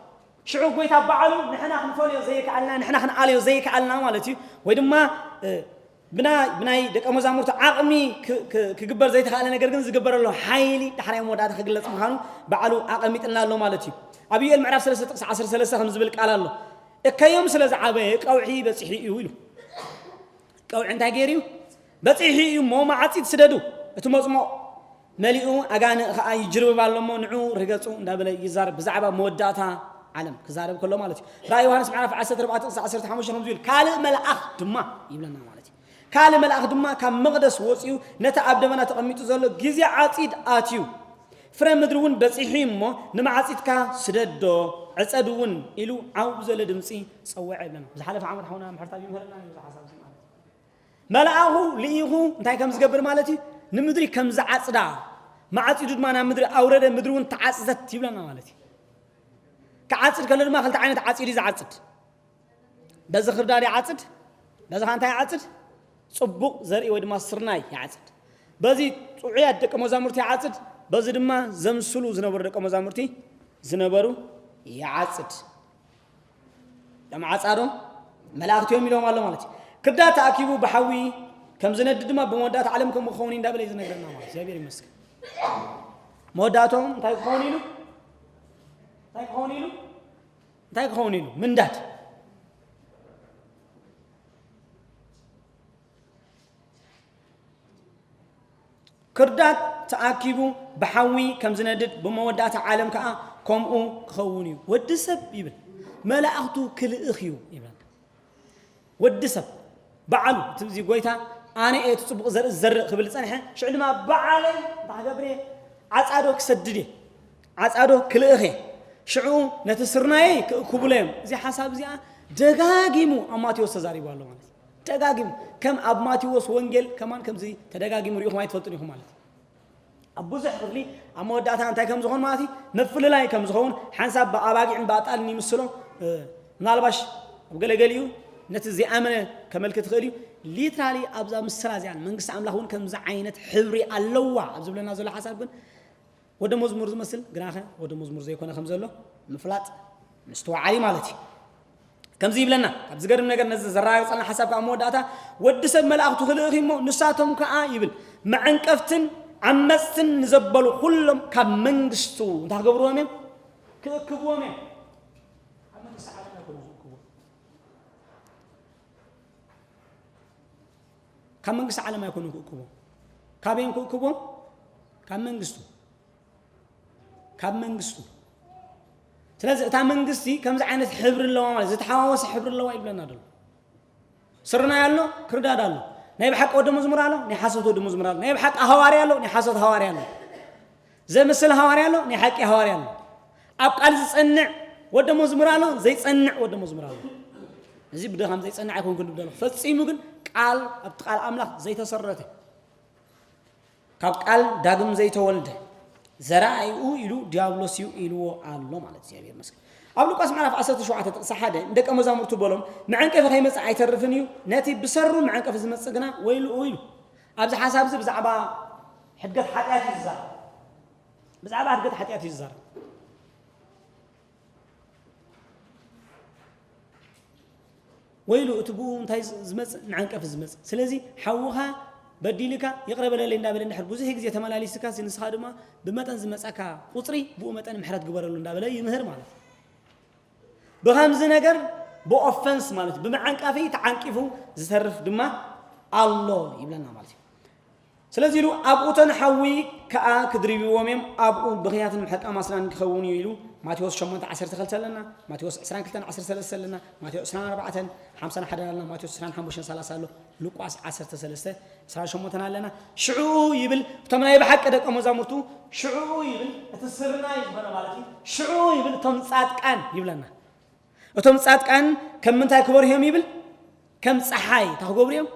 ሽዑ ጎይታ ባዕሉ ንሕና ክንፈልዮ ዘይከኣልና፣ ንሕና ክንኣልዮ ዘይከኣልና ማለት እዩ። ወይ ድማ፣ እ፣ ብና-፣ ብናይ ደቀ መዛሙርቱ ዓቕሚ ክ-፣ ክ-፣ ክግበር ዘይተኻእለ ነገር ግን ዝግበር ኣሎ። ሓይሊ ዳሕራይ መወዳእታ ክግለጽ ምዃኑ ባዕሉ ኣቐሚጥልና ኣሎ ማለት እዩ። ኣብ ዮኤል ምዕራፍ ሰለስተ ጥቕሲ ዓሰርተ ሰለስተ ከም ዝብል ቃል ኣሎ። እከዮም ስለ ዝዓበየ ቀውዒ በጺሑ እዩ ኢሉ። ቀውዒ እንታይ ገይሩ እዩ? በጺሑ እዩ እሞ መዓጺድ ስደዱ። እቲ መጽሞቕ መሊኡ ኣጋንእ ኸኣ ይጅርብብ ኣሎ እሞ ንዑ ርገጹ እንዳበለ ይዛረብ። ብዛዕባ መወዳእታ ዓለም ክዛረብ ከሎ ማለት እዩ። ራእይ ዮሃንስ ምዕራፍ ዓሰርተ ኣርባዕተ ጥቕሲ ዓሰርተ ሓሙሽተ ከምዚ ይብል፣ ካልእ መልኣኽ ድማ ይብለና ማለት እዩ። ካልእ መልኣኽ ድማ ካብ መቕደስ ወጺኡ ነቲ ኣብ ደበና ተቐሚጡ ዘሎ ግዜ ዓጺድ ኣትዩ፣ ፍረ ምድሪ እውን በጺሑ እዩ እሞ ንመዓጺድካ ስደዶ፣ ዕጸድ እውን ኢሉ ዓው ብዘለ ድምጺ ጸወዐ ይብለና። ዝሓለፈ ዓመት ሓውና ምሕረት ኣብ ይምህረና እዩ እዚ ሓሳብ እዚ ማለት እዩ። መልኣኹ ልኢኹ እንታይ ከም ዝገብር ማለት እዩ? ንምድሪ ከም ዝዓጽዳ፣ መዓጺዱ ድማ ናብ ምድሪ ኣውረደ፣ ምድሪ እውን ተዓጽደት ይብለና ማለት እዩ። ክዓጽድ ከሎ ድማ ክልተ ዓይነት ዓጺዱ እዩ ዝዓጽድ። በዚ ክርዳድ ይዓጽድ፣ በዚ ኸኣ እንታይ ይዓጽድ? ጽቡቕ ዘርኢ ወይ ድማ ስርናይ ይዓጽድ። በዚ ጥዑያት ደቀ መዛሙርቲ ይዓጽድ፣ በዚ ድማ ዘምስሉ ዝነበሩ ደቀ መዛሙርቲ ዝነበሩ ይዓጽድ። እቶም ዓጻዶ መላእኽቲ እዮም ኢሎም ኣሎ ማለት እዩ። ክርዳድ ተኣኪቡ ብሓዊ ከም ዝነድድ ድማ ብመወዳእታ ዓለም ከምኡ ክኸውን እዩ እንዳበለ እዩ ዝነግረና ማለት እዩ። እግዚኣብሔር ይመስገን። መወዳእቶም እንታይ ክኸውን ኢሉ? እንታይ ክኸውን ኢሉ? እንታይ ክኸውን ኢሉ? ምንዳድ። ክርዳድ ተኣኪቡ ብሓዊ ከም ዝነድድ ብመወዳእታ ዓለም ከኣ ከምኡ ክኸውን እዩ። ወዲ ሰብ ይብል መላእኽቱ ክልእኽ እዩ ይብል። ወዲ ሰብ ባዕሉ እቲ እዚ ጎይታ ኣነ እየ እቲ ጽቡቕ ዘርኢ ዝዘርእ ክብል ዝጸንሐ ሽዑ ድማ ባዕለይ እንታይ ክገብር እየ? ዓጻዶ ክሰድድ እየ። ዓጻዶ ክልእኽ እየ። ሽዑ ነቲ ስርናየይ ክእክቡሎ እዮም። እዚ ሓሳብ እዚኣ ደጋጊሙ ኣብ ማቴዎስ ተዛሪቡ ኣሎ ማለት እዩ። ደጋጊሙ ከም ኣብ ማቴዎስ ወንጌል ከማን ከምዚ ተደጋጊሙ ርኢኹም ኣይትፈልጡን ኢኹም ማለት እዩ። ኣብ ብዙሕ ክፍሊ ኣብ መወዳእታ እንታይ ከም ዝኾን ማለት እዩ ምፍልላይ ከም ዝኸውን ሓንሳብ ብኣባጊዕን ብኣጣልን ይምስሎ። ምናልባሽ ኣብ ገለገሊኡ ነቲ ዘይኣመነ ከመልክት ይኽእል እዩ። ሊትራሊ ኣብዛ ምስላ እዚኣን መንግስቲ ኣምላኽ እውን ከምዚ ዓይነት ሕብሪ ኣለዋ ኣብ ዝብለና ዘሎ ሓሳብ ግን ወደ መዝሙር ዝመስል ግናኸ ወደ መዝሙር ዘይኮነ ከም ዘሎ ምፍላጥ ምስትውዓል እዩ ማለት እዩ። ከምዚ ይብለና ኣብ ዝገርም ነገር ነዚ ዘረጋግጸልና ሓሳብ ከዓ መወዳእታ ወዲ ሰብ መላእኽቱ ክልእኽ እሞ ንሳቶም ከዓ ይብል መዐንቀፍትን ዓመፅትን ንዘበሉ ኩሎም ካብ መንግስቱ እንታይ ክገብርዎም እዮም? ክእክብዎም እዮም። ካብ መንግስቲ ዓለም ኣይኮኑ ክእክብዎም። ካብ መንግስቲ ዓለም ኣይኮኑ ክእክቦ። ካበይን ክእክቦ? ካብ መንግስቱ። ካብ መንግስቱ። ስለዚ እታ መንግስቲ ከምዚ ዓይነት ሕብሪ ኣለዋ ማለት ዝተሓዋወሰ ሕብሪ ኣለዋ ይብለና ደሎ። ስርናይ ኣሎ፣ ክርዳድ ኣሎ። ናይ ብሓቂ ወደ መዝሙር ኣሎ፣ ናይ ሓሶት ወደ መዝሙር ኣሎ። ናይ ብሓቂ ሃዋርያ ኣሎ፣ ናይ ሓሶት ሃዋርያ ኣሎ። ዘምስል ሃዋርያ ኣሎ፣ ናይ ሓቂ ሃዋርያ ኣሎ። ኣብ ቃል ዝጸንዕ ወደ መዝሙር ኣሎ፣ ዘይጸንዕ ወደ መዝሙር ኣሎ። እዚ ብድኻም ዘይጸንዕ ኣይኮንኩን ዝብል ዘለኹ። ፈጺሙ ግን ቃል ኣብቲ ቃል ኣምላኽ ዘይተሰረተ ካብ ቃል ዳግም ዘይተወልደ ዘራእኡ ኢሉ ዲያብሎስ እዩ ኢልዎ ኣሎ ማለት እግዚኣብሔር ይመስገን። ኣብ ሉቃስ ምዕራፍ ዓሰርተ ሸውዓተ ጥቕሲ ሓደ ንደቀ መዛሙርቱ በሎም መዐንቀፊ ከይመጽእ ኣይተርፍን እዩ፣ ነቲ ብሰሩ መዐንቀፊ ዝመጽእ ግና ወይልኡ ኢሉ። ኣብዚ ሓሳብ እዚ ብዛዕባ ሕድገት ሓጢኣት እዩ ዝዛረብ። ብዛዕባ ሕድገት ሓጢኣት እዩ ዝዛረብ። ወይሉ እቲ ብኡ እንታይ ዝመፅእ ንዓንቀፊ ዝመፅእ። ስለዚ ሓውኻ በዲልካ ይቕረ በለለይ እንዳበለ እንድሕር ብዙሕ ግዜ ተመላሊስካ ንስኻ ድማ ብመጠን ዝመፀካ ቁፅሪ ብኡ መጠን ምሕረት ግበረሉ እንዳበለ ይምህር ማለት እዩ። ብኸምዚ ነገር ብኦፈንስ ማለት ብመዓንቀፊ ተዓንቂፉ ዝተርፍ ድማ ኣሎ ይብለና ማለት እዩ። ስለዚ ኢሉ ኣብኡ ተንሓዊ ከኣ ክድርብዎም እዮም፣ ኣብኡ ብኽያትን ምሕቃ ማስላን ክኸውን እዩ ኢሉ ማቴዎስ ሸሞንተ ዓሰርተ ክልተ ኣለና፣ ማቴዎስ ዕስራን ክልተን ዓሰርተ ሰለስተ ኣለና፣ ማቴዎስ ዕስራን ኣርባዕተን ሓምሳን ሓደን ኣለና፣ ማቴዎስ ዕስራን ሓሙሽተን ሰላሳ ኣሎ፣ ሉቃስ ዓሰርተ ሰለስተ ዕስራን ሸሞንተን ኣለና። ሽዑ ይብል እቶም ናይ ብሓቂ ደቀ መዛሙርቱ ሽዑ ይብል እቲ ስርናይ ዝኾነ ማለት እዩ። ሽዑ ይብል እቶም ጻድቃን ይብለና። እቶም ጻድቃን ከም ምንታይ ክበርህዮም ይብል? ከም ጸሓይ እንታይ ክገብሩ እዮም?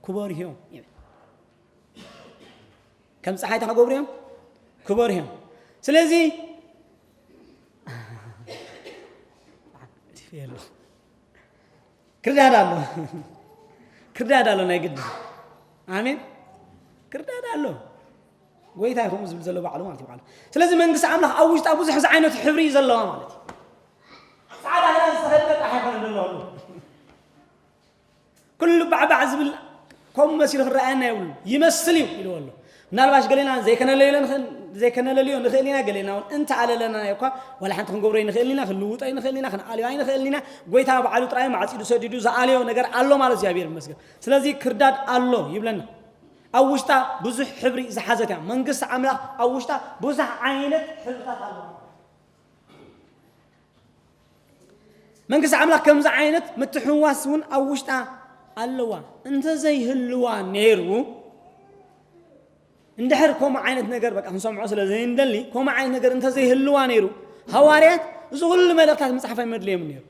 ክበርህዮም ይብል። ከም ጸሓይ እንታይ ክገብሩ እዮም? ክበርህዮም። ስለዚ ክርዳድ ኣሎ። ክርዳድ ኣሎ ናይ ግዲ። ኣሜን። ክርዳድ ኣሎ። ጎይታ እዩ ከምኡ ዝብል ዘሎ ባዕሉ ማለት እዩ ባዕሉ። ስለዚ መንግስቲ ኣምላኽ ኣብ ውሽጣ ብዙሕ ዝዓይነቱ ሕብሪ እዩ ዘለዋ ማለት እዩ። ጻዕዳ ክዳን ዝተኸድነ ጥራሕ ኣይኮነን ዘሎ። ኩሉ ባዕባዕ ዝብል ከምኡ መሲሉ ክረኣየና የብሉን። ይመስል እዩ ኢልዎ ኣሎ። ምናልባሽ ገሌና ዘይከነለዮ ንኽእል፣ ዘይከነለልዮ ንኽእል ኢና፣ ገሌና እውን እንተኣለለናዮ እኳ ዋላ ሓንቲ ክንገብሮ ኣይንኽእልን ኢና፣ ክንልውጦ ኣይንኽእልን ኢና፣ ክንኣልዮ ኣይንኽእልን ኢና። ጎይታ ባዕሉ ጥራይ ማዕጺዱ ሰዲዱ ዝኣለዮ ነገር ኣሎ ማለት እግዚኣብሔር ይመስገን። ስለዚ ክርዳድ ኣሎ ይብለና። ኣብ ውሽጣ ብዙሕ ሕብሪ ዝሓዘት እያ። መንግስቲ ኣምላኽ ኣብ ውሽጣ ብዙሕ ዓይነት ሕብርታት ኣለዋ። መንግስቲ ኣምላኽ ከምዚ ዓይነት ምትሕውዋስ እውን ኣብ ውሽጣ ኣለዋ። እንተዘይህልዋ ነይሩ፣ እንድሕር ከምኡ ዓይነት ነገር በቃ ክንሰምዖ ስለ ዘይንደሊ፣ ከምኡ ዓይነት ነገር እንተዘይህልዋ ነይሩ፣ ሃዋርያት እዚ ኩሉ መልእኽታት ምጽሓፍ ኣይመድልዮምን ነይሩ።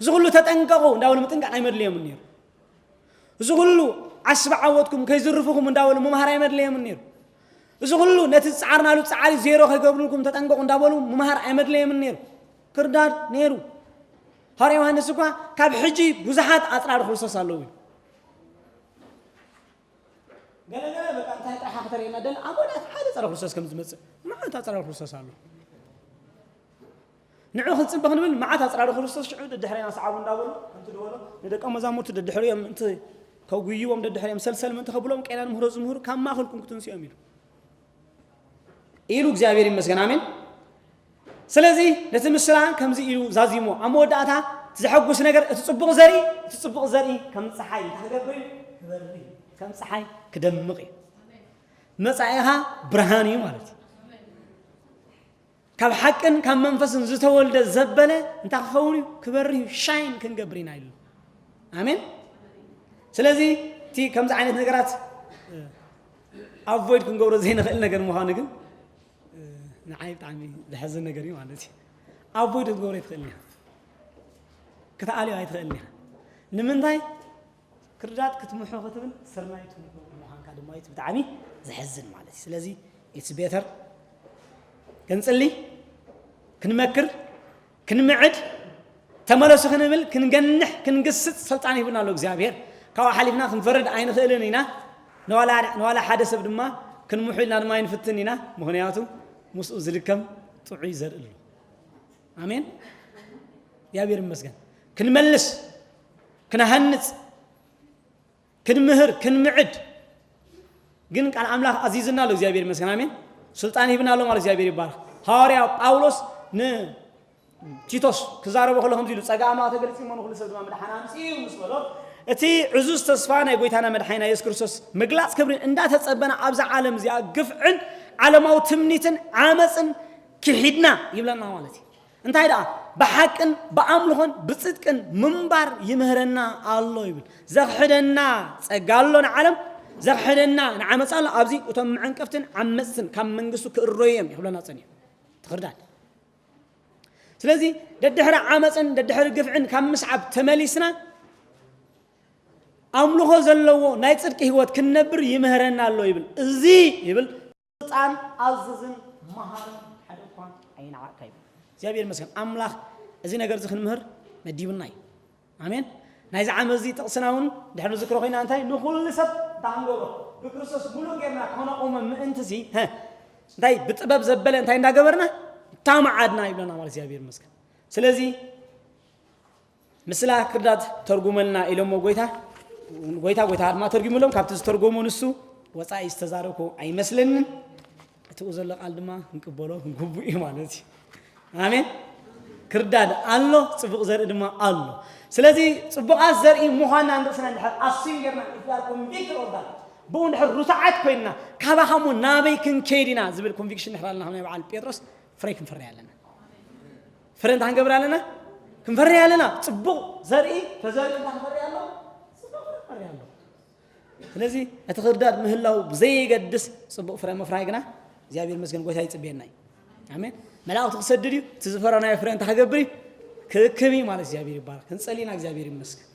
እዚ ኩሉ ተጠንቀቑ እንዳበሉ ምጥንቃቕ ኣይመድልዮምን ነይሩ። እዚ ኩሉ ዓስቢ ዓወትኩም ከይዝርፍኹም እንዳበሉ ምምሃር ኣይመድለየምን ነይሩ። እዚ ኩሉ ነቲ ዝጸዓርናሉ ጻዕሪ ዜሮ ከይገብሩልኩም ተጠንቀቑ እንዳበሉ ምምሃር ኣይመድለየምን ነይሩ። ክርዳድ ነይሩ። ሃዋርያ ዮሃንስ እኳ ካብ ሕጂ ብዙሓት ኣጽራሪ ክርስቶስ ኣለዉ እዩ። ገለ ገለ በቃ እንታይ ጥራሕ ክተርእየና ደሊ፣ ኣብ ወዳት ሓደ ጸረ ክርስቶስ ከም ዝመጽእ፣ መዓት ኣጽራሪ ክርስቶስ ኣሎ። ንዑ ክንጽበ ክንብል መዓት ኣጽራሪ ክርስቶስ ሽዑ ደድሕሬና ሰዓቡ እንዳበሉ ከምቲ ዝበሎ ንደቀ መዛሙርቱ ደድሕሪኦም ምእንቲ ከጉይዎም ደድሕሪኦም ሰልሰል ምእንቲ ከብሎም ቄናን ምህሮ ዝምህሩ ካብ ማእኸልኩም ክትንስኦም ኢሉ ኢሉ እግዚኣብሔር ይመስገን። ኣሜን። ስለዚ ነቲ ምስላ ከምዚ ኢሉ ዛዚሞ ኣብ መወዳእታ እቲ ዘሐጉስ ነገር እቲ ጽቡቕ ዘርኢ እቲ ጽቡቕ ዘርኢ ከም ፀሓይ እንታይ ክገብር እዩ? ክበርህ እዩ። ከም ፀሓይ ክደምቕ እዩ። መጻኢኻ ብርሃን እዩ ማለት እዩ። ካብ ሓቅን ካብ መንፈስን ዝተወልደ ዘበለ እንታይ ክኸውን እዩ? ክበርህ እዩ። ሻይን ክንገብር ኢና ኢሉ። ኣሜን። ስለዚ እቲ ከምዚ ዓይነት ነገራት ኣቮይድ ክንገብሮ ዘይንኽእል ነገር ምዃኑ ግን ንዓይ ብጣዕሚ ዘሐዝን ነገር እዩ ማለት እዩ። ኣቮይድ ክትገብሮ ኣይትኽእልን ኢኻ። ክትኣልዮ ኣይትኽእልን ኢኻ። ንምንታይ? ክርዳድ ክትምሖ ክትብል ስርናይ ትምሖ ምዃንካ ድማ እዩ ብጣዕሚ ዘሕዝን ማለት እዩ። ስለዚ it's better ክንጽሊ፣ ክንመክር፣ ክንምዕድ፣ ተመለሱ ክንብል፣ ክንገንሕ፣ ክንግስጽ ስልጣን ሂብና ኣሎ እግዚኣብሔር። ካብኡ ሓሊፍና ክንፈርድ ኣይንኽእልን ኢና። ንዋላ ንዋላ ሓደ ሰብ ድማ ክንምሖ ኢልና ድማ ኣይንፍትን ኢና። ምኽንያቱ ምስኡ ዝድከም ጥዑይ ዘርኢ ኣሎ። ኣሜን። እግዚኣብሔር ይመስገን። ክንመልስ፣ ክንሃንጽ፣ ክንምህር፣ ክንምዕድ ግን ቃል ኣምላኽ ኣዚዝና ኣሎ እግዚኣብሔር ይመስገን። ኣሜን። ስልጣን ሂብና ኣሎ ማለት እግዚኣብሔር ይባረኽ። ሃዋርያ ጳውሎስ ንቲቶስ ክዛረቦ ከሎ ከምዚ ኢሉ ጸጋ ኣምላኽ ተገልጺ እሞ ንኹሉ ሰብ ድማ ምድሓን ኣምጺኡ ምስ በሎ እቲ ዕዙዝ ተስፋ ናይ ጎይታና መድሓኒና የሱስ ክርስቶስ ምግላጽ ክብሪ እንዳተጸበና ኣብዛ ዓለም እዚኣ ግፍዕን ዓለማዊ ትምኒትን ዓመፅን ክሒድና ይብለና ማለት እዩ። እንታይ ደኣ ብሓቅን ብኣምልኾን ብጽድቅን ምንባር ይምህረና ኣሎ ይብል። ዘኽሕደና ጸጋ ኣሎ ንዓለም፣ ዘኽሕደና ንዓመጻ ኣሎ። ኣብዚ እቶም መዐንቀፍትን ዓመጽትን ካብ መንግስቱ ክእረዩ እዮም ይብለና ጸኒሑ። ትኽርዳድ። ስለዚ ደድሕሪ ዓመፅን ደድሕሪ ግፍዕን ካብ ምስዓብ ተመሊስና ኣምልኾ ዘለዎ ናይ ጽድቂ ህይወት ክንነብር ይምህረና ኣሎ ይብል። እዚ ይብል ስልጣን ኣዝዝን መሃርን ሓደ እኳ ኣይንዓቕካ ይብል እግዚኣብሔር ይመስገን። ኣምላኽ እዚ ነገር እዚ ክንምህር መዲቡና እዩ። ኣሜን። ናይዚ ዓመት እዚ ጥቕስና እውን ድሕሪ ንዝክሮ ኮይና እንታይ ንኹሉ ሰብ እንታይ ክንገብሮ ብክርስቶስ ሙሉእ ጌርና ከነቑሞ ምእንቲ ሲ እንታይ ብጥበብ ዘበለ እንታይ እንዳገበርና እታመዓድና ይብለና ማለት እግዚኣብሔር ይመስገን። ስለዚ ምስላ ክርዳድ ተርጉመልና ኢሎሞ ጎይታ ጎይታ ጎይታ ድማ ተርጉምሎም ካብቲ ዝተርጎሞ ንሱ ወፃኢ ዝተዛረብኩ ኣይመስለንን። እቲኡ ዘሎ ቃል ድማ ክንቅበሎ ግቡእ እዩ ማለት እዩ። ኣሜን። ክርዳድ ኣሎ፣ ፅቡቕ ዘርኢ ድማ ኣሎ። ስለዚ ፅቡቓት ዘርኢ ምዃንና ንርእስና እንድሕር ኣስዩም ጌርና if we are convicted of that ብኡ እንድሕር ርቱዓት ኮይንና ካባኻ እሞ ናበይ ክንከይድ ኢና ዝብል ኮንቪክሽን እንድሕር ኣለና ናይ በዓል ጴጥሮስ ፍረ ክንፈሪ ኣለና። ፍረ እንታይ ክንገብር ኣለና? ክንፈሪ ኣለና። ፅቡቕ ዘርኢ ተዘሪኡ እንታይ ክፈሪ ኣሎ? ፅቡቕ ፍረ ክፈሪ ኣሎ። ስለዚ እቲ ክርዳድ ምህላው ብዘየገድስ ፅቡቕ ፍረ ምፍራይ ግና እግዚኣብሔር መስገን ጎይታ ይፅበየና እዩ። ኣሜን። መላእኽቱ ክሰድድ እዩ። እቲ ዝፈረናዮ ፍረ እንታይ ክገብር እዩ? ክእክብ እዩ ማለት እግዚኣብሔር ይባረክ። ክንፀሊ ኢና እግዚኣብሔር ይመስገን።